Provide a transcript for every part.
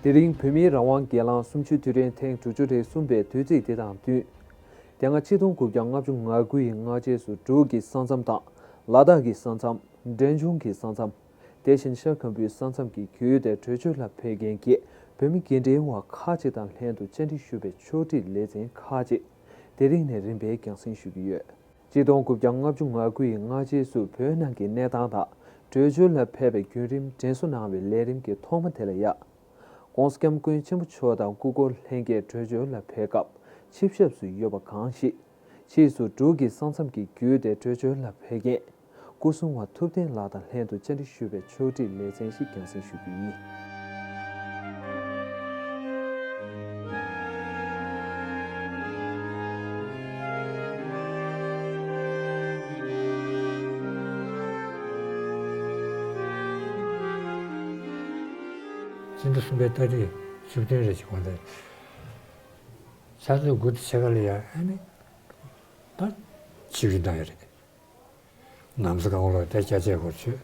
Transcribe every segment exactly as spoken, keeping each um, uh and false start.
དེ་རིང་བོད་མིའི་རང་དབང་སྒེར་ལངས་གསུམ་བཅུའི་དུས་དྲན་ཐེངས་དྲུག་ཅུ་རེ་གསུམ་པའི་དུས་ཚིགས་འདི་དང་བསྟུན། དེ་སྔ་ཆིག་སྟོང་དགུ་བརྒྱ་ལྔ་བཅུ་ང་དགུ་ཡི་སྔ་རྗེས་སུ་འབྲུག་གི་ས་མཚམས་དང་ལ་དྭགས་ཀྱི་ས་མཚམས། འབྲས་ལྗོངས་ཀྱི་ས་མཚམས། དེ་བཞིན་ཤར་ཁམ་བུའི་ས་མཚམས་ཀྱི་བརྒྱུད་དེ་བྲོས་བྱོལ་ལ་ཕེབས་མཁན་གྱི་བོད་མི་འགན་འཁྲིའི་འོག་ཁག་ཅིག་དང་ལྷན་དུ་བཅར་འདྲི་ཞུ་བའི་ཕྱོགས་སྒྲིག་ལེ་ཚན་ཁག་ཅིག་དེ་རིང་ནས་རིམ་པས་རྒྱང་སྲིང་ཞུ་གི་ཡོད། ཆིག་སྟོང་དགུ་བརྒྱ་ལྔ་བཅུ་ང་དགུ་ཡི་སྔ་རྗེས་སུ་བོད་ནང་གི་གནས་སྟངས་དང་བྲོས་བྱོལ་ལ་ཕེབས་པའི་བརྒྱུད་རིམ་དྲན་གསོ་གནང་བའི་ལས་རིམ་གྱི་ཐོག་མ་དེ་ལ་ཡ། ྋགོང་ས་ྋསྐྱབས་མགོན་ཆེན་པོ་མཆོག་དང་སྐུ་འཁོར་ལྷན་རྒྱས་བྲོས་བྱོལ་ལ་ཕེབས་སྐབས་ཆིབས་ཞབས་སུ་ཡོད་པ་གང་ཞིག་ཕྱིས་སུ་འབྲུག་གི་ས་མཚམས་ཀྱི་བརྒྱུད་དེ་བྲོས་བྱོལ་ལ་ཕེབས་མཁན་སྐུ་སྲུང་བ་ཐུབ་བསྟན་ལགས་དང་ལྷན་དུ་བཅར་འདྲི་ཞུ་བའི་ཕྱོགས་སྒྲིག་ལེ་ཚན་ཞིག་རྒྱང་སྲིང་ཞུ་རྒྱུ་ཡིན། སྤྱི་ཟླ་གསུམ་པའི་ཏ་རིག་བཅུ་བདུན་རེ་ཞིག་གོང་དེ། ཕྱག་ཚོད་དགུ་དང་ཕྱེད་ཀ་ལ་ཡ་ཨ་ནི། ད་ཆིབས་བསྒྱུར་བཏང་ཡོད་རེད། ན་བཟའ་གང་ལོག་དེ་སྐྱ་ཆས་སྐོར་བྱོས།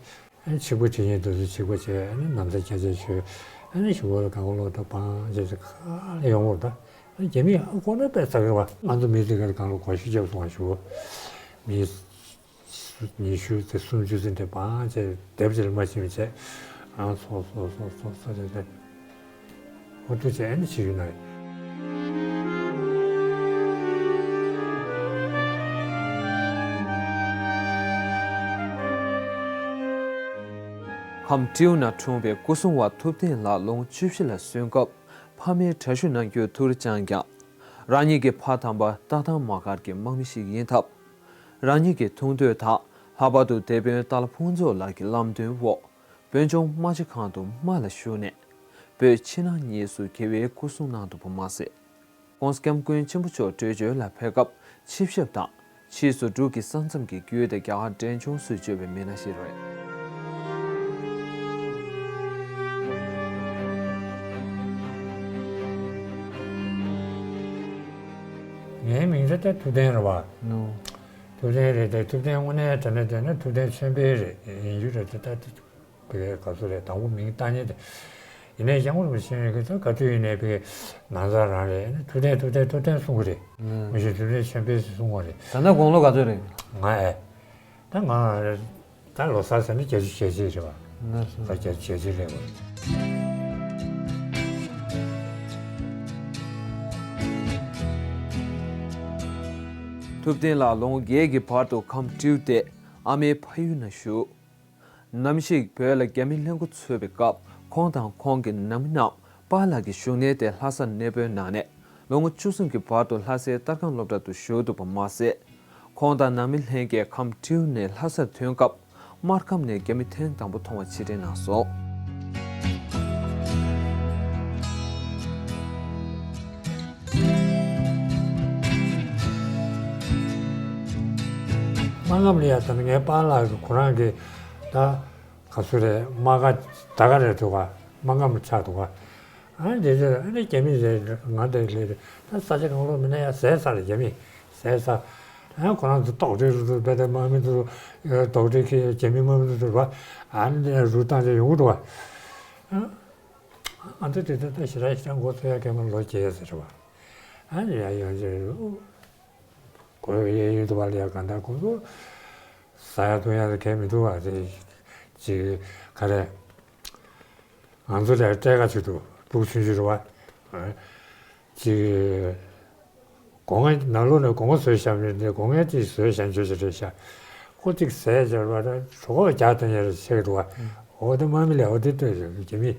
ཨ་ནི་ཆིབས་ཁ་ཁྲི་ཡན་དུ་སུ་ཆིབས་ཁ་བྱས་ཨ་ནི་ན་བཟའ་སྐྱ་ཆས་བྱོས། ཨ་ནི་ཞུ་བོར་གང་ལོག་ད་བང་བྱས་ཚེ་ག་ལ་ཡོང་བོར་ད། ཨ་ནི་རྒྱ་མི་ཨ་ཁོ་ན་དཔེ་ཚ་གི་བ་ང་ཚོ་མི་དེ་ག་ལ་གང་ལོག་གོ་ཤུ་རྒྱབ་སོང་བ་ཞུ་བོ། མི། ཉི་ཤུ་དེ་སུམ་ཅུ་ཙམ་དེ་བང་བྱས་སྡེབ་ཅིག་ལ་མ་ཕྱིན་པ་བྱས། ཨང་སོ་སོ་སོ་སོ་སོ་རེད་དེ། ཧོ་ཏུ་བྱས་ཨ་ནི་ཕྱི་ཡུལ་ན་ཡོད། ཁམས་ཊིའུ་ན་འཁྲུངས་པའི་སྐུ་སྲུང་བ་ཐུབ་བསྟན་ལགས་ལོ་ངོ་བཅུ་བཞི་ལ་སོན་སྐབས་ཕ་མའི་དྲག་ཤུགས་ནང་འཁྱུད་ཐུར་བཅངས་ཀྱང་། རང་ཉིད་ཀྱི་ཕ་དམ་པ་སྟག་ཐང་མ་གར་གྱི་དམག་མི་ཞིག་ཡིན་སྟབས། རང་ཉིད་ཀྱི་ཐུགས་འདོད་དང་ལྷག་པར་དུ་དེད་དཔོན་སྟག་ལྷ་ཕུན་ཚོགས་ལགས་ཀྱི་ལམ་སྟོན་འོག་བོད་ལྗོངས་དམག་སྤྱི་ཁང་དུ་དམག་ལ་ཞུགས་ནས་བོད་ཕྱི་ནང་གཉིས་སུ་རྒྱལ་བའི་སྐུ་སྲུང་གནང་འདུག་པ་མ་ཟད། ྋགོང་ས་ྋསྐྱབས་མགོན་ཆེན་པོ་མཆོག་བྲོས་བྱོལ་ལ་ཕེབས་སྐབས་ཆིབས་ཞབས་དང་ཕྱིས་སུ་འབྲུག་གི་ས་མཚམས་ཀྱི་བརྒྱུད་དེ་རྒྱ་གར་འབྲས་ལྗོངས་སུ་བྱོན་པའི་མི་སྣ་ཞིག་རེད། ངའི་མིང་ད་ལྟ་ཐུབ་བསྟན་རེད་བ། ཐུབ་བསྟན་རེད་དེ་ཐུབ་བསྟན་དངོས་གནས་དྲན་ན་དྲན་ན་ཐུབ་བསྟན་ཆོས་འཕེལ་རེད་ཡིན་རྒྱུ་རེད་དེ་ད་དེ་བའི་ག་ཚོད་རེད་དང་པོ་མིང་བཏགས་མཁན་དེ། ཡིན་ནའི་སྐྱབས་མགོན་རིན་པོ་ཆེ་གིས་ད་ག་དུས་ཡིན་ནའི་བའི་ནང་ཚང་རང་རེད་ཐུབ་བསྟན་ཐུབ་བསྟན་ཐུབ་བསྟན་གསུང་གི་རེད། མི་ཞིག་ཐུབ་བསྟན་ཆོས་འཕེལ་ཟེར་གསུང་གི་རེད། ད་ལྟ་དགུང་ལོ་ག་ཚོད་རེད། ང་ཨེ། ད་ང་ད་ལོ་གསར་ཟེར་ན་བརྒྱད་ཅུ་ཞེ་གཅིག་རེད་བ། ད་བརྒྱད་ཅུ་ཞེ་གཅིག་རེད་བ། ཐུབ་བསྟན་ལགས་ལོ་ངོ་བརྒྱད་ཀྱི་བར་དུ་ཁམས་ཊིའུ་སྟེ་ཨ་མའི་ཕ་ཡུལ་ན་བཞུགས། ནམ་ཞིག་བོད་ལ་རྒྱ་མི་ལྷན་འགོ་ཚུད་པའི་སྐབས་ཁོང་དང་ཁོང་གི་ནང་མི་རྣམས་པཱ་ལགས་ཀྱི་བཞུགས་གནས་དེ་ལྷ་སར་གནས་སྤོས་གནང་ནས་ལོ་ངོ་བཅུ་གསུམ་གྱི་བར་དུ་ལྷ་སའི་ཏར་ཁང་སློབ་གྲྭ་དུ་བཞུགས་འདུག་པ་མ་ཟད། ཁོང་དང་ནང་མི་ལྷན་རྒྱས་ཁམས་ཊིའུ་ནས་ལྷ་སར་ཐོན་སྐབས་སྨར་ཁམས་ནས་རྒྱ་མི་ཐེངས་དང་པོ་མཐོང་བ་ཕྱིར་དྲན་གནང་སོང་། སྨར་ཁམས་ལ་ཡ་ད་ནི་ངའི་པཱ་ལགས་ཀྱི་ཁོ་རང་གི་ད། ག་ཚོད་རེད་དམག་སྒར་ད་ག་རེད་འདུག་ག་དམག་སྒར་མ་ཆགས་འདུག་ག་ཨ་ནི་དེ་ཚོས་ཨ་ནི་རྒྱ་མི་རེད་ང་འདྲ་ལས་རེད་ད་ས་ཆ་གང་ལོག་མིན་ན་ཡང་ཟས་ཟ་རེད་རྒྱ་མི་ཟས་ཟ། ཨ་ཁོ་རང་ཚོ་ལྟོགས་སྤྲོད་རུ་རུ་བས་ད་དམག་མི་ཚོ་ལྟོགས་སྤྲོད་ཁྱེར་རྒྱ་མི་དམག་མི་ཚོ་རུ་བ་ཨ་ནི་རུ་བཏང་ཆ་ཡོང་གི་འདུག་ག་ཨ་ང་ཚོ་དེ་ཚོ་ད་ཞེ་དྲག་ཞེ་དྲག་མགོ་ཚོས་ཡ་གད་མོ་ལོ་བརྒྱད་ཟེར་རེད་བ་ཨ་ནི་ཡ་ཡོང་ཆ་རུ། གོས་གཡས་གཡོན་དུ་བ་ལ་ཡ་ག་འདྲ་ཁོང་ཚོ་ཟ་ཡ་འཐུང་ཡ་དེ་གས་མི་འདུག་བ་དེ་ཅིག་ག་རེ་ང་ཚོ་ལས་སྤྲད་ཁ་ཆེ་འདུག་ཕྲུ་གུ་ཆུང་ཆུང་རེད་བ་ཅིག་སྒོ་ང་ནང་ལོགས་ནས་སྒོ་ང་བཟོས་བཞག་མེད་དེ་སྒོ་ངའི་ཅིག་བཟོས་བཞག་འཇོག་ཅིག་རེད་ཤག་ཁོ་ཅིག་ཟས་སྦྱར་བ་ར་གྲོད་ཁོག་རྒྱག་སྟོན་ཡ་རེ་ཆེ་གི་འདུག་བ་འོ་དེ་དམག་མི་ལས་འོ་དེ་སྤྲད་ཡོད་རྒྱ་མི།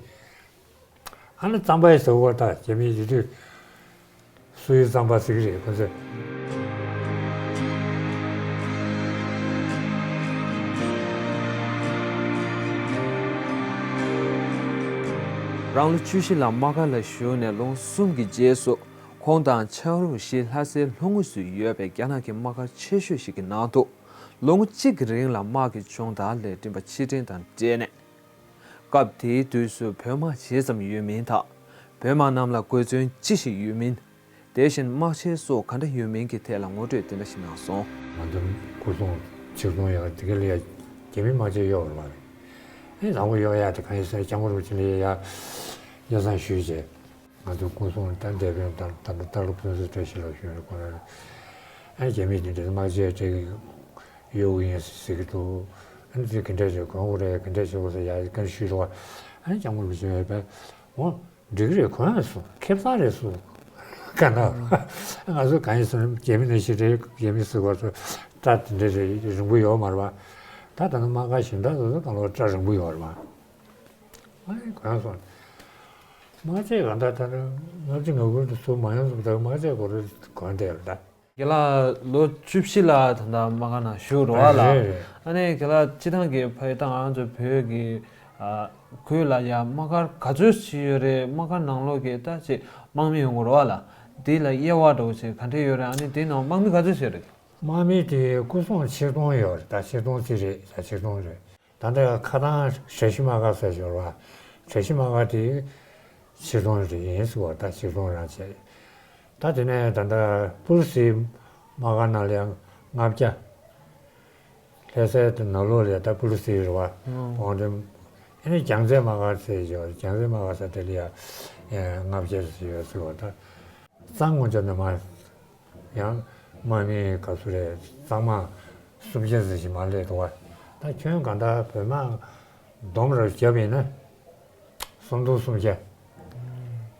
ཨ་ནི་རྩམ་པ་ཡི་ཟེར་བ་ད་རྒྱ་མིའི་ཡུལ་དུས་སུ་ཡི་རྩམ་པ་ཟེར་གི་རེད་ཁོ་ཚོས། རང་ལོ་བཅུ་བཞི་ལ་དམག་སྒར་ལ་ཞུགས་ནས་ལོ་གསུམ་གྱི་རྗེས་སུ་ཁོང་དང་ཆའོ་རུའུ་ཞི་ལྷ་སའི་ལྷོ་ངོས་སུ་ཡོད་པའི་རྒྱ་ནག་གི་དམག་སྒར་ཆེ་ཤོས་ཤིག་གི་ནང་དུ་ལོ་ངོ་གཅིག་གི་རིང་ལ་དམག་གི་སྦྱོང་བརྡར་ལས་འདྲེན་པ་ཕྱིར་དྲན་དང་འབྲེལ་ནས། སྐབས་དེའི་དུས་སུ་བོད་དམག་ཇི་ཙམ་ཡོད་མིན་དང་། བོད་དམག་རྣམས་ལ་དགོས་བརྩོན་ཅི་ཞིག་ཡོད་མིན། དེ་བཞིན་དམག་ཆས་སོགས་ག་འདྲ་ཡོད་མིན་གྱི་ཐད་ལ་ངོ་སྤྲོད་དེ་འདྲ་ཞིག་གནང་སོང་། ང་ཚོ་སྐུ་སྲུང་ཆིབས་སྲུང་ཡག་དེ་ག་ལ་ཡ་རྒྱ་མི་དམག་ཆས་གཡོག་རུ་བ་རེད། ཨེ་དང་པོ་གཡོག་ཡ་དེ་གང་ཡིན་ཟེར་སྐྱབས་མགོན་རིན་པོ་ཆེ་ལ་ཡ། སྐལ་བཟང་ཞུས་བྱས། ང་ཚོ་སྐུ་སྲུང་ད་འདས་དཔོན་དང་ད་ལྟ་ལྟ་ལོ་ཕུན་ཚོགས་བཀྲ་ཤིས་ལགས་ཞུས་རེད། ཁོ་རང་ཨ་རྒྱ་མིས་དེ་འདྲའི་དམག་ཆས་སྤྲད་གི་ཡོད་ཡིན་ཟེར་གི་འདུག་ཨ་ནི་དེ་ག་འདྲས་བྱེད་དགོས་རེད། ག་འདྲས་བྱེད་དགོས་ཟེར་ཡ་བཀའ་འདྲི་ཞུས་རོགས། ཨ་ནི་སྐྱབས་མགོན་རིན་པོ་ཆེ་བས་འོ་འགྲིག་གི་རེད། གོ་ཡང་སོང་། ཁེ་བཟང་རེད་སོང་། ག་ན་ང་ཚོ་གང་ཡིན་ཟེར་ན་རྒྱ་མི་ནང་བཞིན་རེད། རྒྱ་མི་ཟེར་བ་ཚོ་སྐྲ་དེ་འདྲས་རེད་རིང་པོ་ཡོད་མ་རེད་པ། ད་ད་ནི་དམག་སྒར་གཞན་དག་ཚོ་གང་ལོག་སྐྲ་རིང་པོ་ཡོད་རེད་པ། ཨ་ནི་གོ་ཡང་སོང་། དམག་ཆས་གང་ལྟར་ད་ནི་ལྔ་བཅུ་ང་དགུ་དུ་ཚུར་མ་ཡོང་ཙམ་ད་དམག་ཆས་སྐོར་གོན་བསྡད་ཡོད་ད། རྒན་ལགས་ལོ་བཅུ་བཞི་ལ་ད་ལྟ་དམག་སྒར་ནང་བཞུགས་རེད་པ་ལགས། རེད་རེད། ཨ་ནི་རྒན་ལགས་སྤྱིར་བཏང་གི་ཕ་ཡུལ་ད་ང་ཚོ་བོད་ཀྱི་ཨ་ཁུལ་ལ་ཡ་དམག་སྒར་ག་ཚོད་ཅིག་ཡོད་རེད། དམག་སྒར་ནང་ལོགས་ཀྱི་ད་ཅིག་དམག་མི་ཡོང་གི་རེད་པ་ལགས། འདི་ལ་དབྱེ་བ་འདྲ་བོ་ཅིག་ག་འདྲས་ཡོད་རེད། ཨ་ནི་འདི་ནང་དམག་མི་ག་ཚོད་ཅིག་ཡོད་རེད། དམག་མི་དེ་སྐུ་སྲུང་ཆིག་སྟོང་ཡོད་རེད། ད་ཆིག་སྟོང་ཙམ་རེད། ད་ཆིག་སྟོང་རེད། ད་ལྟ་ཁ་ཐང་བཀྲ་ཤིས་དམག་སྒར་ཟེར་ཡོད་རེད་པ། བཀྲ་ཤིས་དམག་སྒར་དེ་ཆིག་སྟོང་རེད་ཡིན་ཟེར་བ། ད་ཆིག་སྟོང་རང་བྱས། ད་དེ་ནས་ད་ལྟ་པུ་ལི་སིའི་དམག་སྒར་ནང་ལ་ཡང་ལྔ་བརྒྱ། ལྷ་སའི་དེ་ནང་ལོགས་ལ་ཡང་ད་པུ་ལི་སི་རེད་པ། ཨོ། འོང་དེ་ཨ་ནི་རྒྱལ་རྩེ་དམག་སྒར་ཟེར་ཡོད། རྒྱལ་རྩེ་དམག་སྒར་ཟེར་དེ་ལ་ཡང་ལྔ་བརྒྱ་ཟེར་ཡོད་ཟེར་བ། ད་གཙང་ངོ་ཅོག་ནས་མར་ཡང་དམག་མི་ག་ཚོད་རེད། གཙང་མ་སུམ་བརྒྱ་ཙམ་ཞིག་མར་སླེབས་འདུག་པ། ད་ཁྱོན་གང་ལྟར་བོད་དམག་བསྡོམས་རེ་བརྒྱབ་ཡིན་ན་སུམ་སྟོང་སུམ་བརྒྱ།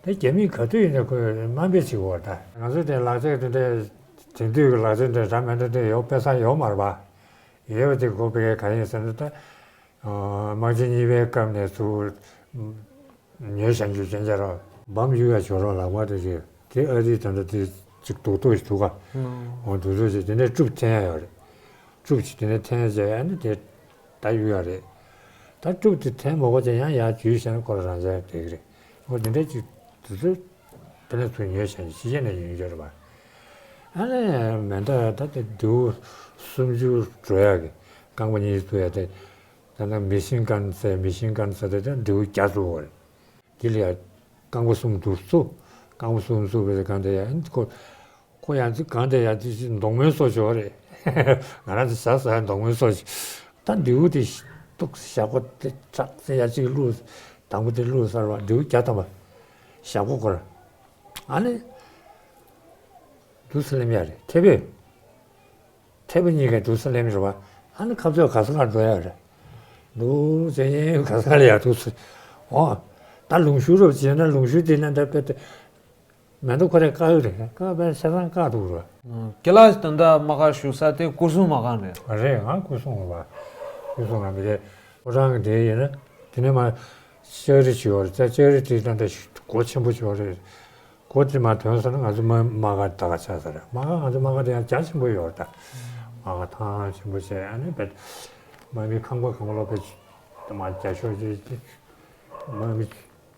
དེ་རྒྱ་མིས་ག་དུས་ཡིན་ན་ཁོས་དམའ་འབེབས་བྱེད་ཀྱི་ཡོད་རེད། ད་ང་ཚོའི་དེ་ལག་ཆ་དེ་འདྲའི་དེང་དུས་ཀྱི་ལག་ཆ་འདྲ་འདྲ་མི་འདྲ་འདྲ་ཡོད་དཔེ་ས་ཡོད་མ་རེད་པ། ཡོད་པ་དེ་གོ་བའི་ག་ཡིན་ཟེར་ན་ད། དམག་ཆེན་གཉིས་པའི་སྐབས་ནས་ཚུར་ཉོས་བཞག་རྒྱུ་ཅན་ཅན་རོ། འབམ་ཡུག་ཡ་ཇོ་རོ་ལག་པ་དེ་རེད། དེ་ཨ་རིའི་ད་ལྟ་དེ་ཅིག་རྡོག་རྡོག་ཞིག་འདུག་ག་ཨོ་རྡོག་རྡོག་ཞིག་དེ་ནས་ཀྲུབ་འཐེན་ཡ་ཡོད་རེད། ཀྲུབ་ཅིག་དེ་ནས་འཐེན་བྱས་ཨ་ནི་དེ་ད་ཡུག་ཡ་རེད། ད་ཀྲུབ་དེ་འཐེན་མ་དགོས་ཅན་ཡང་ཡར་འཇུས་བྱས་ན་ཁོ་རང་རང་བྱས་བསྡད་ཀྱི་རེད། ཨོ་དེ་འདྲ་ཅིག་དེ་ཚོ་དེ་ནས་ཚུར་ཉོས་བྱས་ཕྱི་རྒྱལ་ནས་ཡོང་རྒྱུ་རེད་པ། ཨ་ནི་མེ་མདའ་ད་དེ་མདེའུ་སུམ་ཅུ་འགྲོ་ཡ་གི་རྐང་པ་གཉིས་བཙུགས་ཡ་དེ། ད་ལྟ་མེ་ཤིན་གན་ཟེར། མེ་ཤིན་གན་ཟེར་དེ་ད་མདེའུ་བརྒྱ་བཙུགས་པ་རེད། དེ་ལ་ཡ་རྐང་པ་གསུམ་འདུག་བཙུགས། རྐང་པ་གསུམ་བཙུགས་པའི་སྒང་དེ་ཡ་ཁོ་ཁོ་ཡང་ཅིག་སྒང་དེ་ཡ་ཅིག་མདོང་མའི་སོ་ཅིག་ཡོད་རེད། ང་རང་ཚོ་ཞྭ་ཟ་ཡ་མདོང་མའི་སོ་ཅིག་ད་མདེའུ་དེ་གཏུགས། ཞྭ་ཁོ་དེ་ཁྲག་ཟེར་ཡ་ཅིག་བླུགས། དང་པོ་དེ་བླུགས་ཚར་བ་མདེའུ་བརྒྱ་ཐམ་པ་ཞྭ་ཁོ་ཁོ་ར། ཨ་ནི་འདུག་སེ་ལེན་ཡ་རེད། མཐེ་བོས། མཐེ་བོ་གཉིས་ཀས་འདུག་སེ་ལེན་རེད་པ། ཨ་ནི་ཁ་ཚོད་ག་ས་གར་འགྲོ་ཡ་རེད། འདུག་སེ་ག་ས་གར་ཡ་འདུག་སེ། འོ། ད་ལུང་ཤུར་རོབ་བྱས་ན་ལུང་ཤུར་དེ་ན་འདྲ་དཔེ་དེ། མེ་མདའ་ཁོ་རེ་བཀག་ཡོད་རེད། བཀག་པའི་ཆ་ཚང་བཀག་འདུག་ར། རྒན་ལགས་ད་ལྟ་དམག་སྒར་བཞུགས་ས་དེ་སྐུ་སྲུང་དམག་སྒར་རེད། རེད། ང་སྐུ་སྲུང་རེད་པ། སྐུ་སྲུང་ང་མི་རེད། ཕོ་བྲང་གི་དེ་ཡིན་ན་དེ་ནས་མ་ལྕགས་རི་བྱས་ཡོད་རེད། ད་ལྕགས་རི་དེ་ད་ལྟ་སྒོ་ཆེན་པོ་བྱས་ཡོད་རེད། སྒོ་དེ་མར་ཐོན་སོང་ན་ང་ཚོ་དམག་དམག་སྒར་ད་ག་ཆགས་ས་རེད། དམག་སྒར། ང་ཚོ་དམག་སྒར་དེ་ཡང་རྒྱ་ཆེན་པོ་ཡོད་རེད་ད། དམག་སྒར་ཐང་ཆེན་པོ་བྱས། ཨ་ནི་བེད་དམག་མི་ཁང་པ་གང་ལོག་བེད་དམག་རྒྱ་ཤོག་ཅིག་དམག་མི་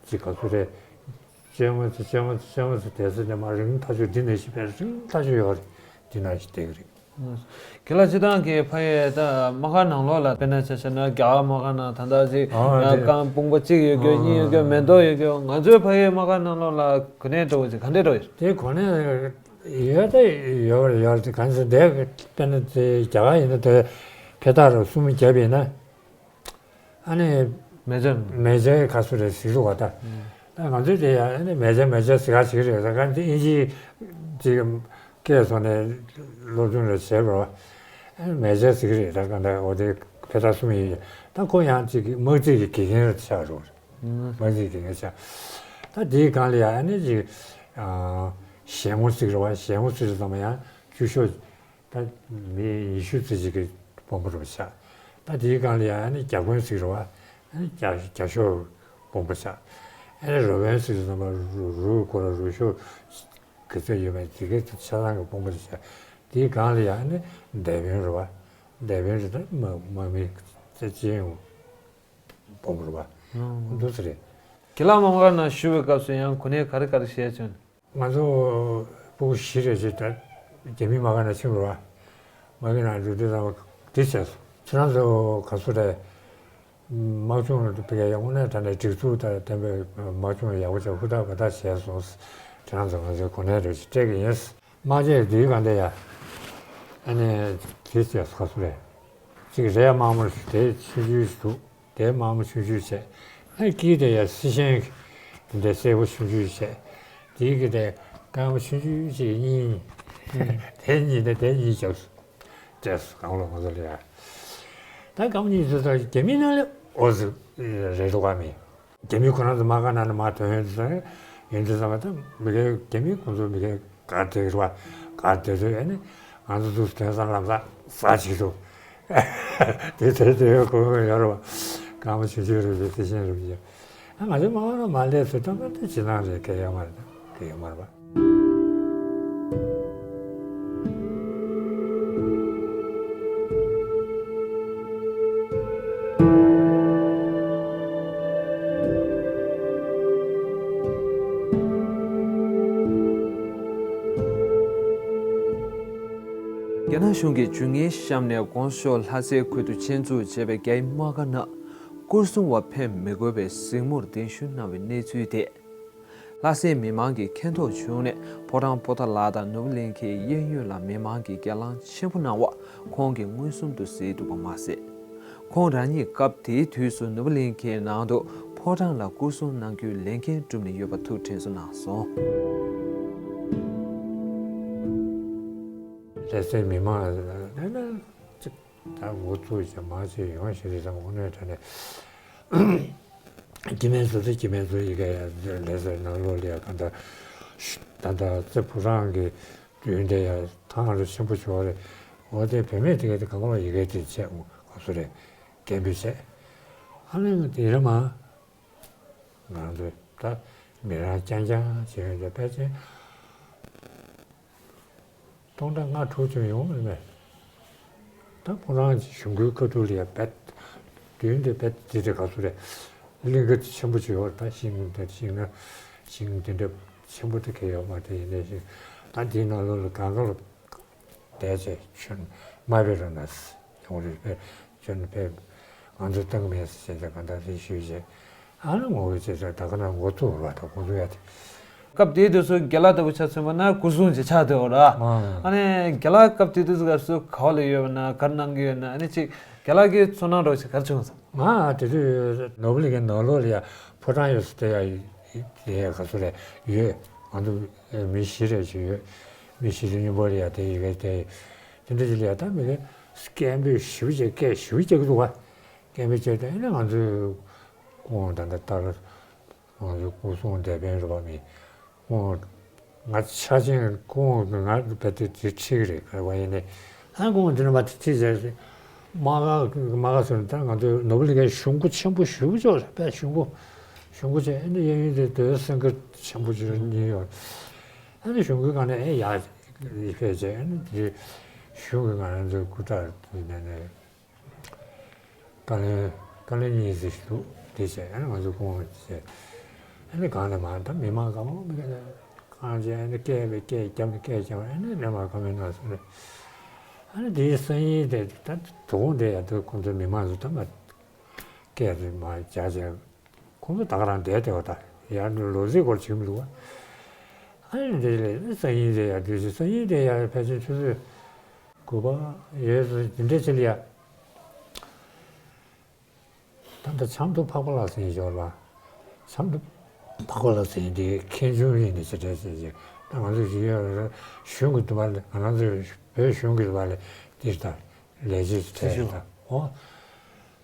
ཅིག་ག་ཚོད་རེད། བཅོ་ལྔ་ཙམ་བཅོ་ལྔ་ཙམ་བཅོ་ལྔ་ཙམ་དེ་ཚོ་དེ་མར་རིང་ཐག་ཆོད། འདི་ནས་ཤི་བའི་རིང་ཐག་ཆོད་ཡོད་རེད། འདི་ན་ཞིག་བསྡད་ཀྱི་རེད། རྒན་ལགས་སྤྱིར་བཏང་གི་ཕ་ཡུལ་ད་དམག་སྒར་ནང་ལོགས་ལ་དཔེར་ན་ཆ་བཞག་ན་རྒྱ་གར་དམག་སྒར་ནང་ད་ལྟ་ཅིག་ཨ་ཡ་དེ་རྐང་དཔུང་པ་གཅིག་ཡོད་རྒྱུ། ཨ་གཉིས་ཡོད་རྒྱུ། མེ་ཏོག་ཡོད་རྒྱུ། ང་ཚོའི་ཕ་ཡུལ་དམག་སྒར་ནང་ལོགས་ལ་གོ་གནས་འདྲ་བོ་ཅིག་ག་འདྲས་འདྲ་བོ་ཡོད། དེ་གོ་གནས་ཡོད་ད་ཡོད་ཡོད་དེ་གང་ཟེར་དེ་དཔེར་ན་དེ་རྒྱ་གར་ཡིན་ན་དེ་ཕེ་ཐག་རོ་གསུམ་བརྒྱབ་ཡིན་ན། ཨ་ནི་མེ་ལྕེ། མེ་ལྕེ་ག་ཚོད་རེད་གཟིགས་འདུག་པ་ད། ཨ་ང་ཚོས་དེ་ཡ་ཨ་ནི་མེ་ལྕེ་མེ་ལྕེ་ཟེར་ག་ཅིག་རེད། ད་ག་འདི་ཨིན་ཇིའི་ཅིག་སྐད་སོང་ནས་སློབ་སྦྱོང་རེ་བྱས་པ་རེད་པ། ཨ་ནི་མེ་ལྕེ་ཟེར་གི་རེད། ད་ག་འདྲ་འོ་དེ་ཕེ་ཐག་གསུམ་ཡིན། ད་ཁོ་ཡང་ཅིག་དམག་རྩིས་ཀྱི་དགེ་རྒན་རེ་ཆགས་འགྲོ་གི་རེད། དམག་རྩིས་དགེ་རྒན་ཆགས། ད་དེའི་སྒང་ལ་ཡ་ཨ་ནི་ཅིག་ཨ་ཞལ་ངོ་ཟེར་གི་རེད་པ། ཞལ་ངོ་ཟེར་དུས་ཙམ་པ་ཡང་བཅུ་ཤོག་ད་མི་ཉི་ཤུ་ཙམ་ཅིག་གི་དཔོན་པོ་རུ་ཆགས། ད་དེའི་སྒང་ལ་ཡང་ཨ་ནི་བརྒྱ་དཔོན་ཟེར་རེད་པ། ཨ་ནི་བརྒྱ་བརྒྱ་ཤོག་དཔོན་པོ་ཆགས། ཨ་ནི་རུ་དཔོན་ཟེར་དུས་ཙམ་པ་རུ་རུ་སྐོར་རུ་ཤོག་ག་ཚོད་ཡོད་མེད་དེ་གའི་ཆ་ཚང་གི་དཔོན་པོ་ཆགས། དེའི་སྒང་ལ་ཡང་ཨ་ནི་སྡེ་དཔོན་རེད་པ། སྡེ་དཔོན་རེད། ད་དམག་དམག་མི་སྤྱི་ཡོངས་དཔོན་པོ་རེད་པ། འདུག་སེ་རེད། རྒན་ལགས་དམག་སྒར་ནང་བཞུགས་པའི་སྐབས་སུ་ཡང་གོ་གནས་ག་རེ་ག་རེ་བཞེས་བྱུང་། ང་ཚོ་སྤུ་གུ་བཞི་རེ་བཞི་ད་རྒྱ་མི་དམག་སྒར་ནང་ཕྱིན་པ་རེད་པ། དམག་སྒར་ནང་འགྲོ་དུས་ཙམ་པ་འདི་བྱས་སོང་། ཁྱེད་རང་ཚོ་ག་ཚོད་རེད། དམག་སྦྱོང་ལ་ཕ་གིར་ཡང་དངོས་གནས་དྲང་གནས་སྒྲིག་འཛུགས་དང་ལྡན་པའི་དམག་སྦྱོང་ཡག་པོ་བྱས་ཧུར་ཐག་འབད་ཐག་བྱས་སོང་། ཁྱེད་རང་ཚོ་ང་ཚོའི་གོ་གནས་རེ་ཞིག་སྤྲད་ཀྱི་ཡིན། དམག་ཆས་འདིའི་སྒང་དེ་ཡ། ཨ་ནི་དེ་བྱས་སོང་། ག་ཚོད་རེད། གཅིག་རས་དམར་མོ་ཞིག་དེ་ཆུང་ཆུང་ཞིག་འདུག་དེ་དམར་མོ་ཆུང་ཆུང་བྱས། ཨ་ནི་དཀྱིལ་དེ་ཡ་སི་ཤན་ དེ་འདྲའི་སེར་པོ་ཆུང་ཆུང་བྱས། དེའི་གི་དེ་སྐར་མ་ཆུང་ཆུང་ཅིག་གཉིས། དེ་གཉིས་དེ་དེ་གཉིས་རྒྱབ་སོང་། སྤྲད་སོང་། གང་ལོ་ང་ཚོ་ལ་ཡ། ད་སྐར་མ་གཉིས་ཚོ་ད་རྒྱ་མི་ནང་ལ་འོ་ཟི་རེད་འདུག་ག་མི། རྒྱ་མི་ཁོ་རང་ཚོ་དམག་སྒར་ནང་ནས་མར་ཐོན་ཡོང་དུས་ཙང་། ཡོང་དུས་ཙང་མ་ད་མི་སྒེར་རྒྱ་མི་ཁོང་ཚོ་མི་སྒེར་གར་དེ་རུ་བ་གར་དེ་ཚོ་ཡོད་ནི། ང་ཚོ་ཚུར་ཐོན་སང་ལམ་སང་ཟ་བྱེད་འདུག་དེ་དེ་དེ་གོ་གི་ཡོད་རེད་བ། སྐར་མ་ཆུང་ཆུང་རེད་པས། དེ་བཞིན་རེད་པས། ཨ། ང་ཚོ་མ་འོངས་ན་མ་སླེབས་ཚེ་ད་མ་ད་ཇེ་མང་རེད། གལ་ཡོད་མ་རེད། གལ་ཡོད་མ་རེད་པ། རྒྱ་ནག་གཞུང་གིས་ཇུས་ངན་བཤམས་ནས་༸གོང་ས་མཆོག་ལྷ་སའི་ཁུལ་དུ་ཆེད་འཛུགས་བྱས་པའི་རྒྱའི་དམག་སྒར་ནང་སྐོར་སྲུང་བ་ཕེབས་མི་དགོས་པའི་གཟིགས་མོར་གདན་ཞུ་གནང་བའི་གནས་ཚུལ་དེས། ལྷ་སའི་མི་མང་གིས་མཁྱེན་རྟོགས་བྱུང་ནས། ཕོ་བྲང་པོ་ཏཱ་ལ་དང་ནོར་བུ་གླིང་ཁའི་གཡས་གཡོན་ལ་མི་མང་གིས་སྒེར་ལངས་ཆེན་པོ་གནང་བ་ཁོང་གིས་མངོན་སུམ་དུ་གཟིགས་འདུག་པ་མ་ཟད། ཁོང་རང་ཉིད་སྐབས་དེའི་དུས་སུ་ནོར་བུ་གླིང་ཁའི་ནང་དུ་ཕོ་བྲང་ལ་སྐོར་སྲུང་གནང་རྒྱུའི་ལས་འགན་བསྒྲུབས་ནས་ཡོད་པ་ཐུགས་དྲན་གསོ་གནང་སོང་། ལྷ་སའི་མི་མང་ལ་ན་ཅིག་ད་འགོ་བཙུགས་བྱས་མང་ཆེ་ཡོང་ཞིག་རེད་བསམ། དངོས་གནས་དྲང་གནས་སྐྱེ་དམན་ཚོ་ཚོ་སྐྱེ་དམན་ཚོ་ཡི་གེ་ཡ་ལས་ཟེར་ནང་ལོགས་ལ་ཡ་ག་འདྲ། ད་ལྟ་རྩེ་ཕོ་བྲང་གི་མདུན་དེ་ཡ་ཐང་རུ་ཆེན་པོ་ཞིག་རེད། འོ་དེ་བུད་མེད་དེ་ག་དེ་གང་ལ་ཡི་གེ་དེ་བྱས། འོ་ག་ཚོད་རེད། སྐད་འབོད་བྱས། ཨ་ནི་དེ་རིང་མ་ང་ཚོ་ད་མི་རང་རྐྱང་རྐྱང་བྱས་ཡོད་ཙང་ཕལ་ཆེར་སྟོང་ཕྲག་ལྔ་དྲུག་ཙམ་ཡོང་མེད་མེད། ད་ཁོ་རང་གཞུང་གི་ཁ་ཐུག་ལ་ཡ་བེད། མདུན་དེ་བེད་དེ་དེ་ག་ཚོད་རེད། གླིང་ག་ཆེན་པོ་ཅིག་ཡོད་རེད། ད་ཤིང་དེ་ཤིང་ན་ཤིང་དེ་འདྲ་ཆེན་པོ་དེ་གས་ཡོད་མ་རེད། ཡིན་ནའི་ཤིང་ད་དེའི་ནང་ལོགས་ལ་གང་ག་ལ་བསྡད་བྱས་ཁྱོད་མ་བེད་རོགས་གནང་ཟེར། ཡོང་རེད་པས། ཁྱོད་ནི་བེད་ང་ཚོས་བཏང་གི་མེད་ཟེར་བྱས་ཙང་གང་ལྟར་དེ་ཞུས་བྱས། ཨ་ནི་ངོ་བོ་ཅེས་ཟེར་ད་ག་ན་འགོ་བཙུགས་ར། ད་འགོ་བཙུགས་ཡ་དེ། སྐབས་དེའི་དུས་སུ་རྒན་ལགས་ལྟ་བུ་ཆ་མཚོན་པ་ན་སྐུ་སྲུང་ཅིག་ཆགས་བསྡད་ཡོད་ར། ཨ་ནི་རྒན་ལགས་སྐབས་དེ་དུས་སུ་སྐབས་སུ་ག་བ་ལ་ཡོད་པ་ན་ག་རེ་གནང་གི་ཡོད་ན། ཨ་ནི་ཅིག་རྒན་ལགས་ཀྱི་ཚོར་སྣང་འདྲ་བོ་ཞིག་ག་རེ་བྱུང་སོང་། ང་དེ་དུས་ནོར་བུ་གླིང་གའི་ནང་ལོགས་ལ་ཡ་ཕོ་བྲང་ཡོད་ས་དེ་ཡ་དེ་ཡ་ག་ཚོད་རེད་ཡོད། ང་ཚོ་མི་བཞི་རེ་ཞིག་ཡོད། མི་བཞི་རེ་མཉམ་པོ་ལ་ཡ་དེ་ཡི་གེ་དེ་དེ་འདྲ་ཞིག་ལ་ཡ་ད་མི་གེ་སྐད་འབོད་ཞེ་པོ་ཅིག་སྐད་ཞེ་པོ་རྒྱག་གི་འདུག་བ། སྐད་འབོད་བྱས་ཏེ་ཨ་ནི་ང་ཚོའི་སྐུ་ངོ་ད་ལྟ་ལྟར་ང་ཚོའི་སྐུ་སྲུང་སྡེ་དཔོན་རེད་པ། མི་སྐུ་ངོ་ང་ཆ་ཆེན་སྐུ་ངོ་ང་རྦད་དེ་དེ་ཁྲིད་ཀྱི་རེད། ག་རེ་བ་ཡིན་ནའི་ཨ་སྐུ་ངོ་འདི་ནས་མ་དེ་ཁྲིད་བྱས་རེད། དམག་སྒར་དམག་སྒར་ཟེར་ན་ད་ང་ཚོའི་ནོར་བུ་གླིང་གའི་གཞུང་སྒོ་ཆེན་པོ་ཞེ་པོ་ཅིག་རེད་པས། གཞུང་སྒོ་གཞུང་སྒོ་ཆེ་ཨ་ནི་གཡས་གཡོན་དེ་དེ་སེང་གེ་ཆེན་པོ་ཅིག་གཉིས་ཡོད། ཨ་ནི་གཞུང་སྒོའི་སྒང་ནས་ཨེ་ཡར་ཕེབས་བྱས། ཨ་ནི་དེ་གཞུང་གི་ང་རང་ཚོའི་སྐུ་དྲག་དེ་ནས་ནས། བཀའ་བློན་བཀའ་བློན་གཉིས་ཟིག་འདུག་དེ་བྱས་ཨ་ནི་ང་ཚོ་སྐུ་ངོ་བྱས། ཨ་ནི་གང་ནས་མ་ད་མི་མང་གང་མང་མི་གང་ཅི་ཨ་ནི་སྐད་པའི་སྐད་རྒྱབ་ནས་སྐད་རྒྱབ། ཨ་ནི་ནས་མ་བཀའ་མོལ་གནང་སོང་རེད། ཨ་ནི་དེའི་སང་ཉིན་དེ་ད་དོ་དགོང་དེ་ཡ་དུ་ཁོང་ཚོ་མི་མང་ཚོ་ད་མ་སྐད་ཚོ་མ་རྒྱག་བྱས། ཁོང་ཚོ་ད་ག་རང་བསྡད་བསྡད་པ། ད་ཡར་ལོ་ཚིགས་སྐོར་བྱེད་མི་འདུག་བ། ཨ་ནི་དེ་ལས་སང་ཉིན་དེ་ཡར་དུས་ཚོད་སང་ཉིན་དེ་ཡར་ཕལ་ཆེར་ཆུ་ཚོད་དགུ་པ་ཡོད་ཚད་དེ་འདྲ་ཅིག་ལ་ཡ། ད་ལྟ་ཆབ་མདོ་འཕགས་པ་ལྷ་སའི་ཞོར་ལ། ཆབ་མདོ་འཕགས་པ་ལྷ་སའི་དེ་ཁེངས་སྐྱུང་ཡིན་ནས་ཅི་འདྲ་ཅིག་ཅིག་ད་ང་ཚོ་ཞིག་ཡོད་རེད། གཞུང་གི་དུ་བ་ལས་ང་རང་ཚོའི་བོད་གཞུང་གི་དུ་བ་ལས་དེ་ལྟར་ལས་བྱེད་ཅིག་ཕེབས་ཡོད་ད། འོ།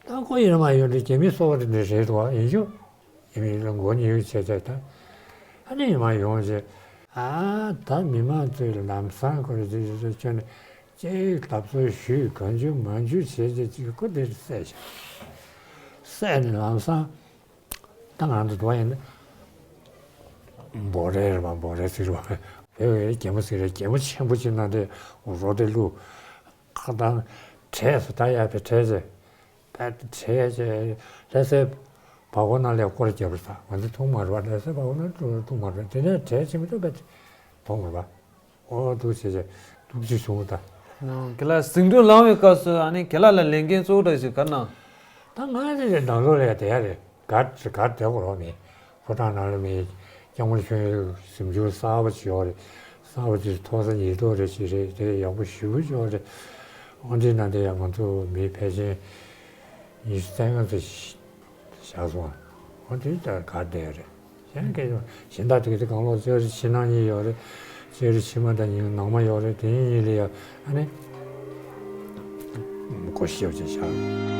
ད་ཁོ་ཡིན་ན་མ་ཡོང་དུས་རྒྱ་མི་སོ་པ་དེ་འདྲ་རེད་འདུག་བ། ཡིན་རྒྱུ། ཡིན་མིན་ལ་མགོ་ཉེས་ཡོད་བྱས་བྱས་ད། ཨ་ནི་ཡིན་མ་ཡོང་བྱས། ཨ་ད་མི་མང་ཚོས་ལམ་སང་ཁོ་རེ་ཅིག་ཅིག་ཅིག་ཁྱོན་ནས་ཅིག་ལབ་སོ་ཞུས་གང་བྱུང་མང་བྱུང་བྱས་བྱས་ཅིག་ཁོ་དེ་བསད་བཞག་བསད་ནས་ལམ་སང་ད་ང་ཚོ་འགྲོ་ཡིན་ན་འབོ་རས་རེད་པ། འབོ་རས་ཟེར་བ་བོད་བོད་རྒྱལ་མོ་ཟེར་རེད། རྒྱལ་མོ་ཆེན་པོ་ཅིག་ན་དེ་རོ་དེ་བླུགས། ཁ་བཏང་། བྲེས་སོ། ད་ཡར་ཕེབས་བྲེས་བྱས། ད་བྲེས་བྱས་ལྷ་སའི་བར་སྐོར་ནང་ལ་སྐོར་རྒྱབ་རེད་ད། ང་ཚོ་མཐོང་མ་རེད་པ། ལྷ་སའི་བར་སྐོར་ནང་མཐོང་མ་རེད། དེ་ནས་བྲེས་བྱས་མི་འདུག་པས་མཐོང་མ་རེད་པ། འོ་འདུག་བྱས་བྱས་འདུག་ཅིག་བྱུང་ད། རྒན་ལགས་ཟིང་འཁྲུག་ལངས་པའི་སྐབས་སུ་ཨ་ནི་རྒན་ལགས་ལ་ལས་འགན་གཙོ་བོ་འདྲ་ཞིག་ག་རེ་གནང་། ད་ང་ཚོ་ནང་ལོགས་ལ་ཡ་བསྡད་ཡ་རེད། གར་གར་བསྡད་དགོས་རོགས་མེད། ཕོ་བྲང་ནང་ལ་མེད། སྐྱབས་མགོན་ཆོས་དབྱིངས་གཟིམ་ཆུང་གསར་པ་ཅིག་ཡོད་རེད། གསར་པ་ཅིག་མཐོ་ས་ཉིས་ཐོག་རེ་ཅིག་རེད། དེ་ཡག་པོ་ཞེ་པོ་ཅིག་ཡོད་རེད། འོ་དེའི་ནང་དེ་ཡང་ང་ཚོ་མི་ཕལ་ཆེར་ཉི་ཤུ་རྩ་ལྔ་ཙམ་བཞག་སོང་། འོ་དེ་ལྟར་གར་བསྡད་ཡོད་རེད། དེ་ནི་སྐད་ཆ་གཞན་དག་དེ་ག་དེ་གང་ལོག་ལྕགས་རི་ཕྱི་ནང་གཉིས་ཡོད་རེད། ལྕགས་རི་ཕྱི་མ་དང་གཉིས་ནང་མ་ཡོད་རེད། དེ་གཉིས་ལ་ཡ་ཨ་ནི་སྒོ་ཕྱེ་བྱས་བཞག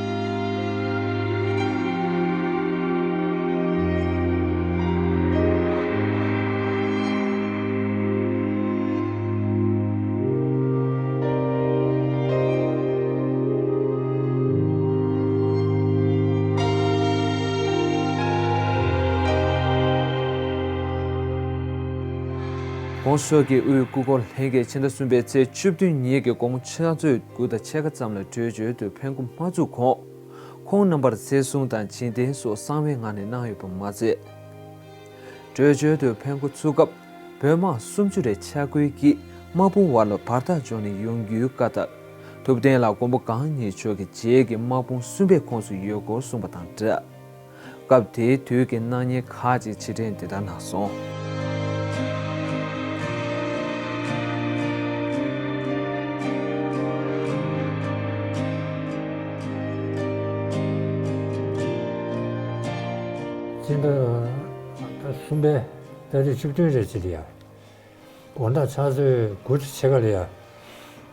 ༸གོང་ས་མཆོག་གིས་དབུས་སྐུ་འཁོར་ལྷན་རྒྱས་ཕྱི་ཟླ་གསུམ་པའི་ཚེས་བཅུ་བདུན་ཉིན་གྱི་དགོང་ཕྱག་ཚོད་དགུ་དང་ཕྱེད་ཀ་ཙམ་ལ་བྲོས་བྱོལ་དུ་ཕེབས་འགོ་མ་ཚུགས་གོང་། ཁོང་རྣམ་པར་བརྩི་སྲུང་དང་བྱིན་རྟེན་སོགས་གསང་བའི་ངང་ནས་གནང་ཡོད་པ་མ་ཚད། བྲོས་བྱོལ་དུ་ཕེབས་འགོ་ཚུགས་སྐབས་བོད་དམག་སུམ་ཅུ་རེ་ཆ་བགོས་ཀྱིས་དམག་དཔུང་བར་ལ་བར་ཐག་འཇོག་ནས་ཡོང་རྒྱུའི་བཀའ་ལྟར། ཐུབ་བསྟན་ལ་མགོན་པོ་གང་ཉིད་མཆོག་གི་རྗེས་ཀྱི་དམག་དཔུང་གསུམ་པའི་ཁོངས་སུ་ཡོད་སྐོར་གསུངས་པ་དང་སྦྲགས། སྐབས་དེའི་དུས་ཀྱི་སྣང་བརྙན་ཁག་ཅིག་ཕྱིར་དྲན་འདི་ལྟར་གནང་སོང་། སྤྱི་ཟླ་གསུམ་པའི་ཏ་རིག་བཅུ་བདུན་རེད་ཅེས་ཡ། དགོང་དག་ཕྱག་ཚོད་དགུ་དང་ཕྱེད་ཀ་ལ་ཡ།